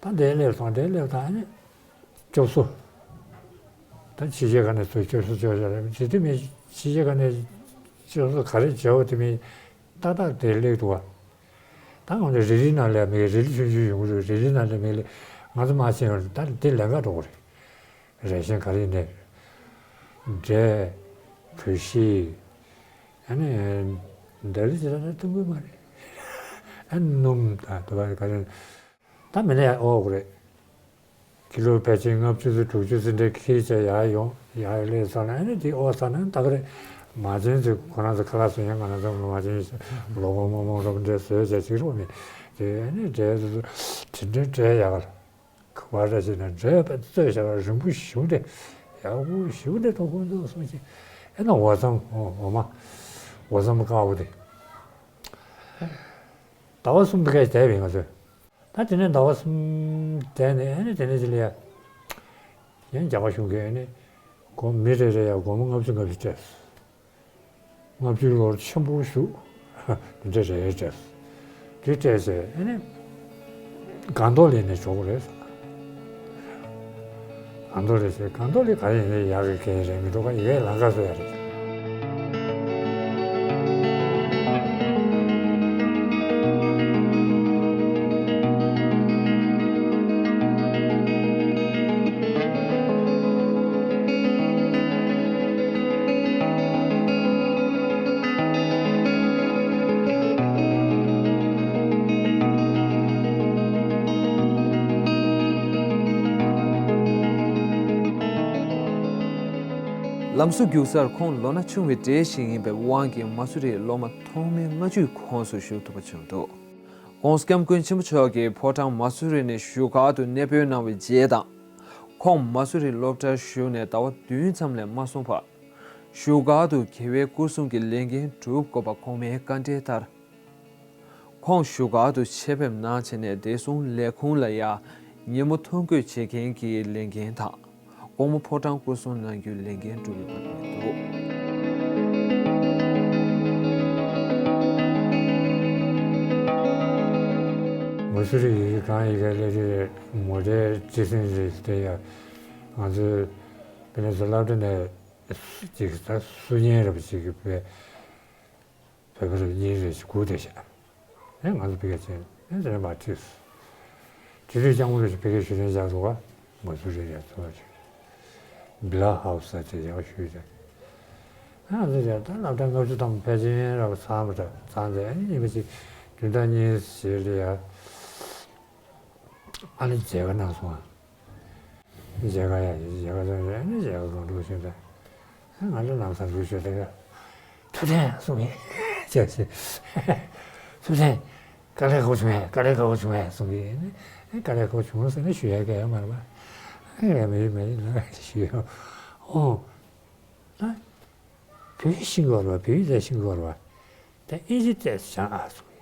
ད་འདིར་སླེབས་སོང་། འདིར་སླེབས་དང་ཨ་ནི། སྐྱོབ་གསོ། ད་ཕྱི་རྒྱལ་ཁག་ནས་ཚུར་སྐྱོབ་གསོ་བཅོལ་བཞག་རེད། དེ་དུས་མི་ཕྱི་རྒྱལ་ཁག་ནས་སྐྱོབ་གསོ་ག་རེ་བྱས་པ་དེ་མི་ཏག་ཏག་དེ་སླེབས་འདུག་བ། ད་ང་ཚོ་རི་ལི་ནང་ལས་མི་རི་ལི་ཆུང་ཆུང་ཡོང་གི་རེད། རི་ལི་ནང་ལས་མི་ལས་ང་ཚོ་མ་ཕྱིན་རུང་ད་དེ་ལས་ཀ་འགྲོ་གི་རེད། རེ་ཞན་ག་རེ་ནས་འབྲས་བོད་ཤིང་ཨ་ནི་འདི་ལི་ཅི་ལ་ན་ཏུང་གུ་མ་རེད། ཨ་ནི་སྣུམ་དང་དུ་བ་ག་རེ། ད་མི་ལས་ཨོ་གི་རེད། ཀི་ལོ་ཕལ་ཆེར་ལྔ་བཅུ་ཙམ་དྲུག་ཅུ་ཙམ་འདྲ་ཁྱེར་བྱས་ཡར་ཡོང་ཡར་སླེབས་ཚར་ན་ཨ་ནི་དེ་ཨོ་ཚར་ན་ད་ག་རེད། མ་བྱན་ཚོས་ཁོ་རང་ཚོ་ཁ་ལག་བཟོ་ཡང་ང་རང་ཚོ་མ་བྱན་ལོ་གོང་མ་མོང་རོགས་འདྲ་བཟོས་བྱས་ཅིག་རོགས་མི་དེ་ཨ་ནི་འབྲས་དེ་ཚོ་དེ་འདྲའི་འབྲས་ཡག་ག་ལ་ག་བ་ར་བྱས་ན་འབྲས་པ་བཙོས་བྱ་བ་རིང་པོ་ཞུ་འདྲ་ཡག་པོ་ཞུ་འདྲ་དོ་ཁོང་ཚོ་གསུངས་ཤིང་ཨེ་ན་འོ་ཚང་འོ་མ་འོ་ཚང་དཀར་པོ་དེ་ཟླ་བ་གསུམ་དེ་གས་བསྡད་པའི་ང་ཚོས། ད་དེ་ནས་ཟླ་བ་གསུམ་བསྡད་ནས་ཨ་ནི་དེ་ནས་ཅི་ལ་ཡ། ཡང་རྒྱ་གར་གཞུང་གིས་ཨ་ནི་སྒོར་མི་རེ་རེ་ཡ་སྒོར་མོ་ལྔ་བཅུ་ལྔ་བཅུ་སྤྲད་སོང་། ལྔ་བཅུ་ལོར་ཆེན་པོ་བཞུགས། དེ་འདྲ་རེ་རེ་སྤྲད་སོང་། དེ་སྤྲད་ཚེ་ཨ་ནི་སྒང་ཏོག་ལས་ནས་འཇོག་གི་རེད་ཟེར། སྒང་ཏོག་ལས་ཟེར་སྒང་ཏོག་ལས་ག་རེ་ཡིན་ན་ཡག་གི་གལ་རེད་མི་འགྲོ་ག་ཡི་གེ་ལང་ཀ་བཟོ་ཡ་རེད། ལམ་བཟོ་རྒྱུག་སར་ཁོང་ལོ་ན་ཆུང་བའི་གྲས་ཤིག་ཡིན་པའི་དབང་གིས་མ་སུ་རིའི་སློབ་མ་ཐོག་མའི་ལྔ་བཅུའི་ཁོངས་སུ་ཞུགས་ཐུབ་པ་བྱུང་འདུག ༸གོང་ས་༸སྐྱབས་མགོན་ཆེན་པོ་མཆོག་གིས་ཕོ་བྲང་མ་སུ་རི་ནས་བཞུགས་སྒར་དུ་གནས་སྤོས་གནང་བའི་རྗེས་དང་། ཁོང་མ་སུ་རི་སློབ་གྲྭར་ཞུགས་ནས་ཟླ་བ་བདུན་ཙམ་ལས་མ་སོང་བར། བཞུགས་སྒར་དུ་རྒྱལ་བའི་སྐུ་གསུང་གི་ལས་འགན་སྒྲུབ་དགོས་པ་གོང་མའི་བཀའ་འདྲི་ལྟར། ཁོང་བཞུགས་སྒར་དུ་ཆེད་ཕེབས་གནང་བྱས་ནས་བདེ་སྲུང་ལས་ཁུངས་ལ་ཡ་ཉིན་མོ་ཐོ་འགོད་བྱེད་མཁན་གྱི་ལས་འགན་དང་། དགོང་མོ་ཕོ་བྲང་སྐོར་སྲུང་གནང་རྒྱུའི་ལས་འགན་སྒྲུབ་ཡོད་པ་རེད་འདུག་མ་སུ་རི་ཡི་གེ་གང་ཡི་གེ་ལས་དེ་མོ་ཊའི་ཊི་སི་ཨེན་རེད་དེ་ཡ། ང་ཚོའི་དཔེར་ན་ཚོ་སློབ་གྲྭ་ནས་ཅིག་ད་སུ་ཉན་རེད་པ་ཅིག་གི་བོད་བོད་པ་རེ་གཉིས་རེ་ཞིག་སྒུག་བསྡད་ཤག་ཨེ་ང་ཚོ་ཕ་གིར་ཕྱིན་ཨེ་དེ་ནས་མར་ཁྲིད་སོང་། དེ་དུས་སྐྱབས་མགོན་རིན་པོ་ཆེ་ཕ་གིར་ཞུ་རན་བཞག་འདུག་ག་མ་སུ་རི་ཡ་ཚོ་བ་ཞིག་བི་ལ་ཧའུ་སི་ཟེར་ཡག་ཞུས་ཏེ། ཨ་ང་ཚོ་ཡ་ད་སློབ་གྲྭ་ལྔ་བཅུ་ཐམ་པ་ཕལ་ཆེར་ར་བ་ཚང་མ་འདྲ་ཚང་ཚེ་ཨ་ནི་ཉི་མ་གཅིག་བདུན་ཕྲག་གཉིས་ཞིག་ལ་ཡ་ཨ་ནི་མཇལ་ཁ་གནང་སོང་ཨ། མཇལ་ཁ་ཡ་ཡིན་མཇལ་ཁ་ཚང་རེད་ཨ་ནི་མཇལ་ཁ་གང་འགྲོ་ཞུས་ཏེ། ང་ལ་ལམ་སང་འཛུལ་ཞོར་དེ་ག་ཐུབ་བསྟན་གསུང་གི་ཅེས་ཞེས། ཐུབ་བསྟན་དཀའ་ལས་ཁག་པོ་བྱུང་ངས་དཀའ་ལས་ཁག་པོ་བྱུང་ངས་གསུང་གི་ཨེ་དཀའ་ལས་ཁག་པོ་བྱུང་ཟེར་ན་ཞུ་ཡ་ག་ཡ་མ་རེད་པ། ཨེ་ཡ་མེད་མེད་ལ་ཞུ་ཡ་ཨོ། བོད་ཡིག་ཤེས་དགོས་རེད་པ། བོད་ཡིག་དེ་ཤེས་དགོས་རེད་པ། དེ་ཨིན་ཇི་ཏོག་ཙམ་སྦྱང་ཨ་གསུངས།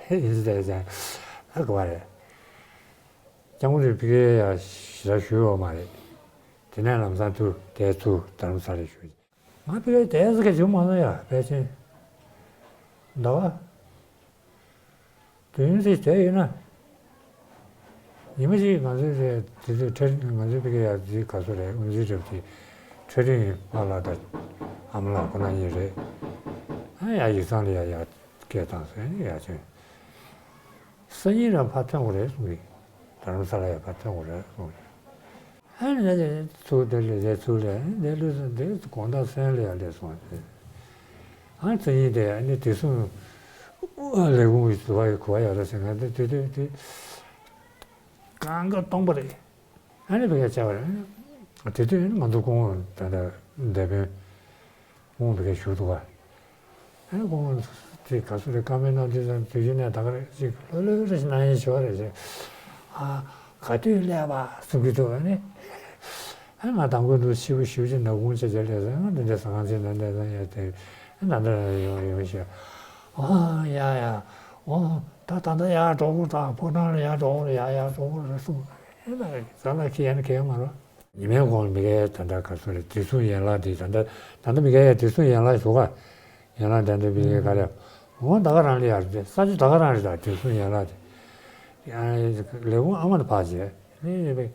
ཨིན་ཇི་ཏོག་ཙམ་སྦྱང་ཨ་དགོས་པ་རེད། སྐྱབས་མགོན་རིན་པོ་ཆེ་ཡང་ཞེ་དྲག་བཞུགས་ཡོད་མ་རེད། དེ་ནས་ལམ་སང་ཐུག་དེ་ཚུར་རྡ་རམ་ས་ལར་བཞུགས། ང་ཕ་གིར་དེ་ཙམ་གྱི་བྱུང་མ་སོང་ཡ། ཕལ་ཆེར་ཟླ་བ་བདུན་ཙམ་བསྡད་ཡོད་ན། ཉི་མ་གཅིག་ང་ཚོའི་རེད། དེ་དུས་ཁྲ་ང་ཚོའི་ཕ་གི་ཡ་དེ་ག་ཚོད་རེད། དབུ་འཛིན་གྲབས་ཀྱི་ཁྲ་རིང་པཱ་ལགས་དང་ཨ་མ་ལགས་ཁོ་ན་གཉིས་རེད། ཨ་ཡ་ཡིག་ཚང་ལ་ཡ་ཡ་སྐད་བཏང་སོང་ཡ་ཅན། སང་ཉིན་རང་ཕར་ཐོན་དགོས་རེད་གསུངས་གི། རྡ་རམ་ས་ལ་ཡ་ཕར་ཐོན་དགོས་རེད་གསུངས་གི། ཨ་ནི་ཚུར་དེ་ལས་དེ་ཚུར་ལས་དེ་ལུས་སོང་། དེ་དགོང་དག་སོན་ལ་ཡ་སླེབས་སོང་། ཨ་ནི་སང་ཉིན་དེ་ཨ་ནི་བདེ་སྲུང་ལས་ཁུངས་ཀྱི་ཟུར་པ་ཡི་གོ་བ་ཡག་རེད་ཟེར། ང་དེ་དེ་དེ་དེ་གང་ག་སྟོང་པ་རེད། ཨ་ནི་བི་ཀ་བྱས་པ་རེད། དེ་དུས་ང་ཚོ་སྐུ་ངོ་ད་ལྟ་འདས་པའི་སྐུ་ངོ་བི་ཀ་བཞུགས་འདུག་ག་ཨ་ནི་སྐུ་ངོ་དེ་ག་ཚོད་རེད། བཀའ་མོལ་གནང་དུས་ཙམ་དུས་རྒྱུན་ནས་ད་ག་རེ་ཅིག་ལྷོད་ལྷོད་རེ་ཞིག་གནང་ཡས་ཞུ་བ་རེད་ཟེར། ཨ་ག་དུས་སླེབས་པ་གསུང་གི་འདུག་ཨ་ནི་ཨ་ང་དང་པོ་འདུག་ཕྱི་པོ་ཞུ་ཅིག་ནག་ཁུང་ཆ་ཆ་སླེབས་སོང་། ང་འདི་འདྲ་ཟ་ཁང་ཆེན་ནང་འདྲ་ཟ་ཡ་དེ་ཨ་ནང་འདྲ་ཡོང་ཡོང་ཞེས། ཨ་ཡ་ཡ། ཨོ་ད་ད་ལྟ་ཡར་འགྲོ་དགོས། ད་ཕོ་བྲང་ལ་ཡར་འགྲོ་དགོས། ཡ་ཡར་འགྲོ་དགོས་རེད་གསུངས། ཨེ་ན་ཟ་ལ་ཁི་ཡ་ནི་ཁེ་མ་རོ། ཉི་མའི་གོང་མི་ཀའི་ད་ལྟ་ག་ཚོད་རེད། བདེ་སྲུང་ཡན་ལག་དེ་ད་ལྟ་ད་ལྟ་མི་ཀའི་བདེ་སྲུང་ཡན་ལག་ཞུ་ག་ཡན་ལག་དེ་འདྲ་མི་ཀའི་ག་རེ། འོ་ད་ག་རང་ལ་ཡར་ས་ཆ་ད་ག་རང་རེད། ད་བདེ་སྲུང་ཡན་ལག་དེ་ལས་ཁུངས་ཨ་མ་ནས་ཕར་བྱས་ནས་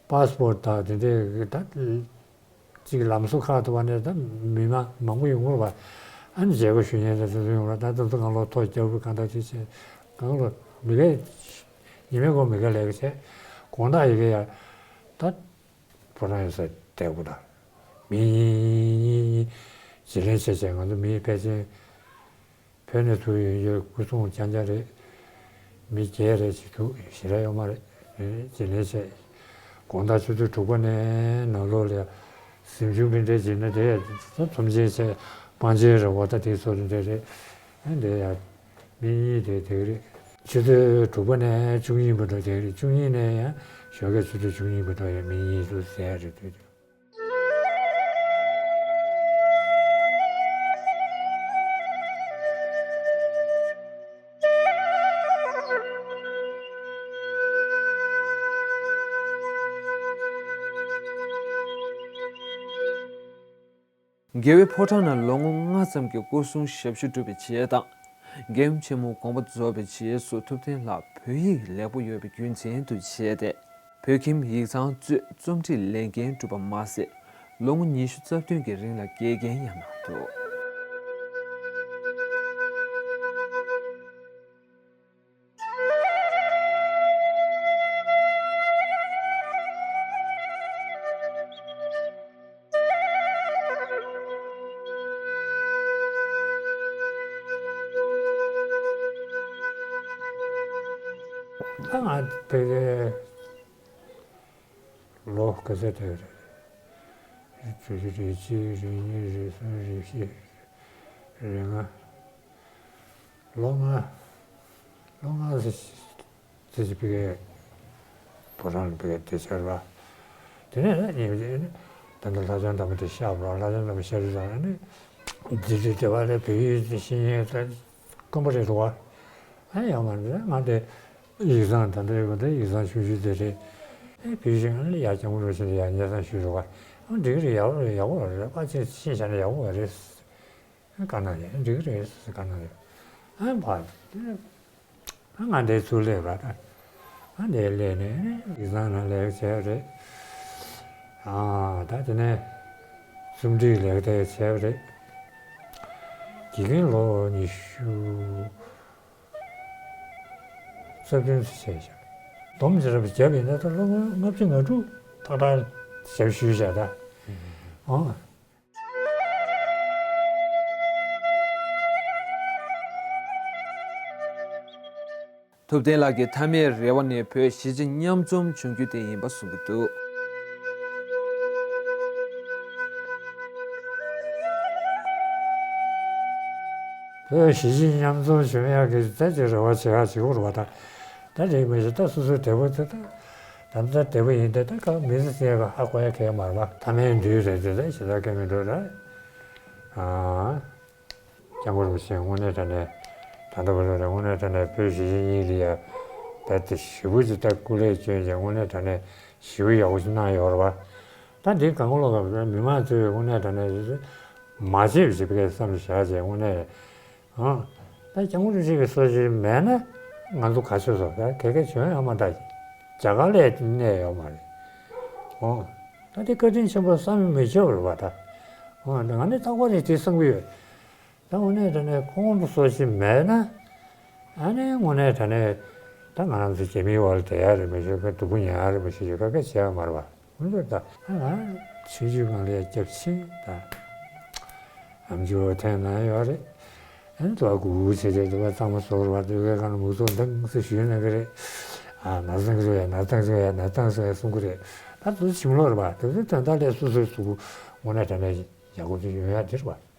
པཱ་སི་པོར་ཊི་དང་དེ་འདྲའི་ད། གཅིག་ལམ་བཟོ་ཁག་ཏུ་བ་ནས་ད་མི་མང་མང་པོ་ཡོང་གི་རེད་པ། ཨ་ནི་མཇལ་ཁ་ཞུ་མཁན་དེ་ཚོ་ཡོང་རེད། ད་དེ་ཚོ་གང་ལོ་ཐོ་རྒྱབ་གང་ལྟར་ཅིག་བྱས་གང་ལོ་མི་ཀའི་ཉི་མའི་གོང་མི་ཀའི་ལས་ཀ་བྱས། དགོང་དག་ཡི་གེ་ཡ་ད་ཕོ་བྲང་ཡོད་སར་བསྡད་དགོས། ད་མི་གཉིས་གཉིས་གཉིས་བྱེད་ལས་བྱས་བྱས། ང་ཚོ་མི་ཕལ་ཆེར་བོད་ནས་ཚུར་ཡོང་རྒྱུའི་སྐུ་སྲུང་རྐྱང་རྐྱང་རེད། མི་བརྒྱད་རེ་ཅིག་འདུག་ཞེ་དྲག་ཡོད་མ་རེད། རྗེས་ལན་བྱས། དགོང་དག་ཆུ་ཚོད་དྲུག་པ་ནས་ནང་ལོགས་ལ་གཟིམ་ཆུང་འདི་འདྲས་བྱས་ན་དེ་ཚོ་ཚོམས་ཆེན་བྱས། པང་ཆེན་རེད་པ། ད་དེ་ཚོ་འདི་འདྲས་རེད། ཨ་འདི་ཡ་མི་གཉིས་དེ་དེ་རེད། ཆུ་ཚོད་དྲུག་པ་ནས་བཅུ་གཉིས་བར་དུ་དེ་རེད། བཅུ་གཉིས་ནས་ཡང་ཞོགས་ཀའི་ཆུ་ཚོད་བཅུ་གཉིས་བར་དུ་ཡང་མི་གཉིས་སུ་ཟས་རེད་དུས། རྒྱལ་བའི་ཕོ་བྲང་ནང་ལོ་ངོ་ལྔ་ཙམ་གྱི་སྐུ་སྲུང་ཞབས་ཞུ་སྒྲུབ་པའི་རྗེས་དང་། རྒྱལ་ཡུམ་ཆེན་མོ་དགོངས་པ་རྫོགས་པའི་རྗེས་སུ་ཐུབ་བསྟན་ལགས་བོད་ཡིག་ལེགས་པོ་ཡོད་པའི་རྒྱུ་མཚན་དུ་བྱས་ཏེ། བོད་ཁྱིམ་ཡིག་ཚང་གཙོས་རྩོམ་སྒྲིག་ལས་འགན་བསྒྲུབས་པ་མ་ཟད། ལོ་ངོ་ཉི་ཤུ་རྩ་བདུན་གྱི་རིང་ལ་དགེ་རྒན་ཡང་གནང་འདུག་ད་ང་དེ་གའི་ལོ་ག་ཚོད་དེ་རེད། རེ་གཅིག་རེ་གཉིས་རེ་གསུམ་རེ་བཞི་རེ་ལྔ། ལོ་ལྔ། ལོ་ལྔ་ཙམ་ཙམ་ཅིག་ཕ་གིའི་ཕོ་བྲང་ལ་ཕ་གིར་བསྡད་ཚར་བ། དེ་ནས་ད་ཉིན་ད་ལྟ་ལྷ་བྱང་དམ་པ་དེ་གཤེགས་པ་རེད། ལྷ་བྱང་དམ་པ་གཤེགས་དུས་ཙམ་ནས་འདི་དུས་དེ་བ་ལས་བོད་ཡིག་ཤེས་མཁན་ད་དཀོན་པོ་རེད་འདུག་བ། ཨ་ཡོད་མ་རེད། ང་དེ་ཡིག་ཚང་ད་ལྟ་ཡོད་པ་དེ་ཡིག་ཚང་ཆུང་ཆུང་དེ་རེད། ཨེ་བོད་ཡིག་ཤེས་མཁན་ལ་ཡར་སྐྱབས་མགོན་རིན་པོ་ཆེ་ལ་ཡར་སྙན་སེང་ཞུས་འདུག་བ། ཨ་འགྲིག་གི་རེད། ཡག་པོ་རེད། ཡག་པོ་རེད། ཕར་ཕྱིན་ཕྱིན་བཞག་ན་ཡག་པོ་རེད། བཀའ་གནང་ཡོད། འགྲིག་གི་རེད་ཟེར་བཀའ་གནང་ཡོད། ཨ་ཕར་ཨ་ང་འདིར་ཚུར་སླེབས་པ་དང་། ཨ་འདིར་སླེབས་ནས་ཡིག་ཚང་ནང་ལས་ཀ་བྱས་པ་རེད། ཨ་ད་དེ་ནས་རྩོམ་སྒྲིག་ལས་ཀ་དེ་བྱས་པ་རེད། དགེ་རྒན་ལོ་ཉི་ཤུ་རྩ་བདུན་ཙམ་བྱས་ཤག་སྡོམ་བྱས་རབས་བརྒྱབ་ཡིན་ན་ད་ལོ་ལྔ་བཅུ་ང་དྲུག་ཏག་ཏག་ཞབས་ཞུ་བྱས་ད། ཨ། ཐུབ་བསྟན་ལགས་ཀྱི་མཐའ་མའི་རེ་བ་ནི་བོད་གཞིས་བྱེས་མཉམ་འཛོམས་བྱུང་རྒྱུ་དེ་ཡིན་པ་གསུང་གི་འདུག་བོད་གཞིས་བྱེས་མཉམ་འཛོམས་བྱུང་ཡག་གི་ད་ཅིག་རེ་བ་བྱེད་ཡག་བྱེད་དགོས་རེད་པ། ད་ད་རེད་མ་གཞི་ད་སོ་སོའི་བདེ་པོ་དེ་ད་ ད་ལྟ་བདེ་པོ་ཡིན་ཏེ། ད་ག་མི་ཚེ་ཟེར་ག་ཧ་གོ་ཡ་གལ་མ་རེད་པ། ཐ་མལ་འདུལ་རེད་དེ། ད་ཞེ་དྲག་གལ་མི་འགྲོ་ར། ཨ། སྐྱབས་མགོན་རིན་པོ་ཆེ་དངོས་གནས་དྲང་གནས་ད་ལྟ་བར་དུ་རེད། དངོས་གནས་དྲང་གནས་བོད་གཞིས་བྱེས་གཉིས་ལ་ཡ་རྦད་དེ་ཞེ་པོ་ཅིག་ད་སྐུ་ལས་བསྐྱོན་བྱས། དངོས་གནས་དྲང་གནས་ཞེ་པོ་ཡག་པོ་ཅིག་གནང་ཡོད་རེད་པ། ད་འདི་གང་ག་ལོག་ག་མི་མང་ཚོས་དངོས་གནས་དྲང་གནས་མ་བརྗེད་པ་ཅིག་བསམ་བློ་བཞག་བྱས། དངོས་གནས། ཨ། ད་སྐྱབས་མགོན་རིན་པོ་ཆེ་གི་སྲོག་ཤིང་མེད་ན་ང་ཚོ་ག་ཆོད་སོང་། ད་ག་ག་བྱོན་ཡོད་མ་ད། རྒྱ་གར་ལ་གནས་ཡོད་མ་རེད། ཨོ། ད་དེ་བཀའ་དྲིན་ཆེན་པོ་བསམ་མི་ཆོག་རེད་པ་ད། ཨོ། ད་ང་ནི་རྟག་པར་རེ་དེ་བསམ་གྱི་ཡོད། ད་དངོས་གནས་དྲང་གནས་ཁོང་ཚོ་སྲོག་ཤིང་མེད་ན། ཨ་ནི་དངོས་གནས་དྲང་གནས་ད་ང་རང་ཚོ་རྒྱ་མིའི་འོག་ལ་བསྡད་ཡ་རེད་མི་ཤེས་གི། སྡུག་པོ་མྱངས་ཡ་རེད་མི་ཤེས་གི། ག་ག་བྱས་ཡ་མ་རེད་པ། ཧུན་ཏེ་ད་ང་ཆོས་བརྒྱུད་སྒང་ལ་ཡ་སྐྱབས་ཆེན་ད། ཨམ་ཅོག་འཐེན་གནང་ཡོད་རེད། ཨ་ནི་དུ་བ་གུ་གུ་བྱས་བྱས་དུ་བ་གཙང་མ་བཟོ་རུ་བ་དུ་བའི་སྒང་ལ་མུ་ཚོགས་འདང་སེ་ཞུས་གནང་གི་རེད། ཨ། ན་ཚང་གི་རེད། ན་ཚང་གི་རེད། ན་ཚང་གི་རེད་གསུང་གི་རེད། ད་དུ་ཞིམ་ལོ་རེད་པ། དུ་དུ་དོན་དག་ལས་སུ་སུའི་གཟུགས་པོ་དངོས་གནས་དྲང་གནས་ཡག་པོ་དུ་ཡོང་ཡ་དེ་རེད་པ།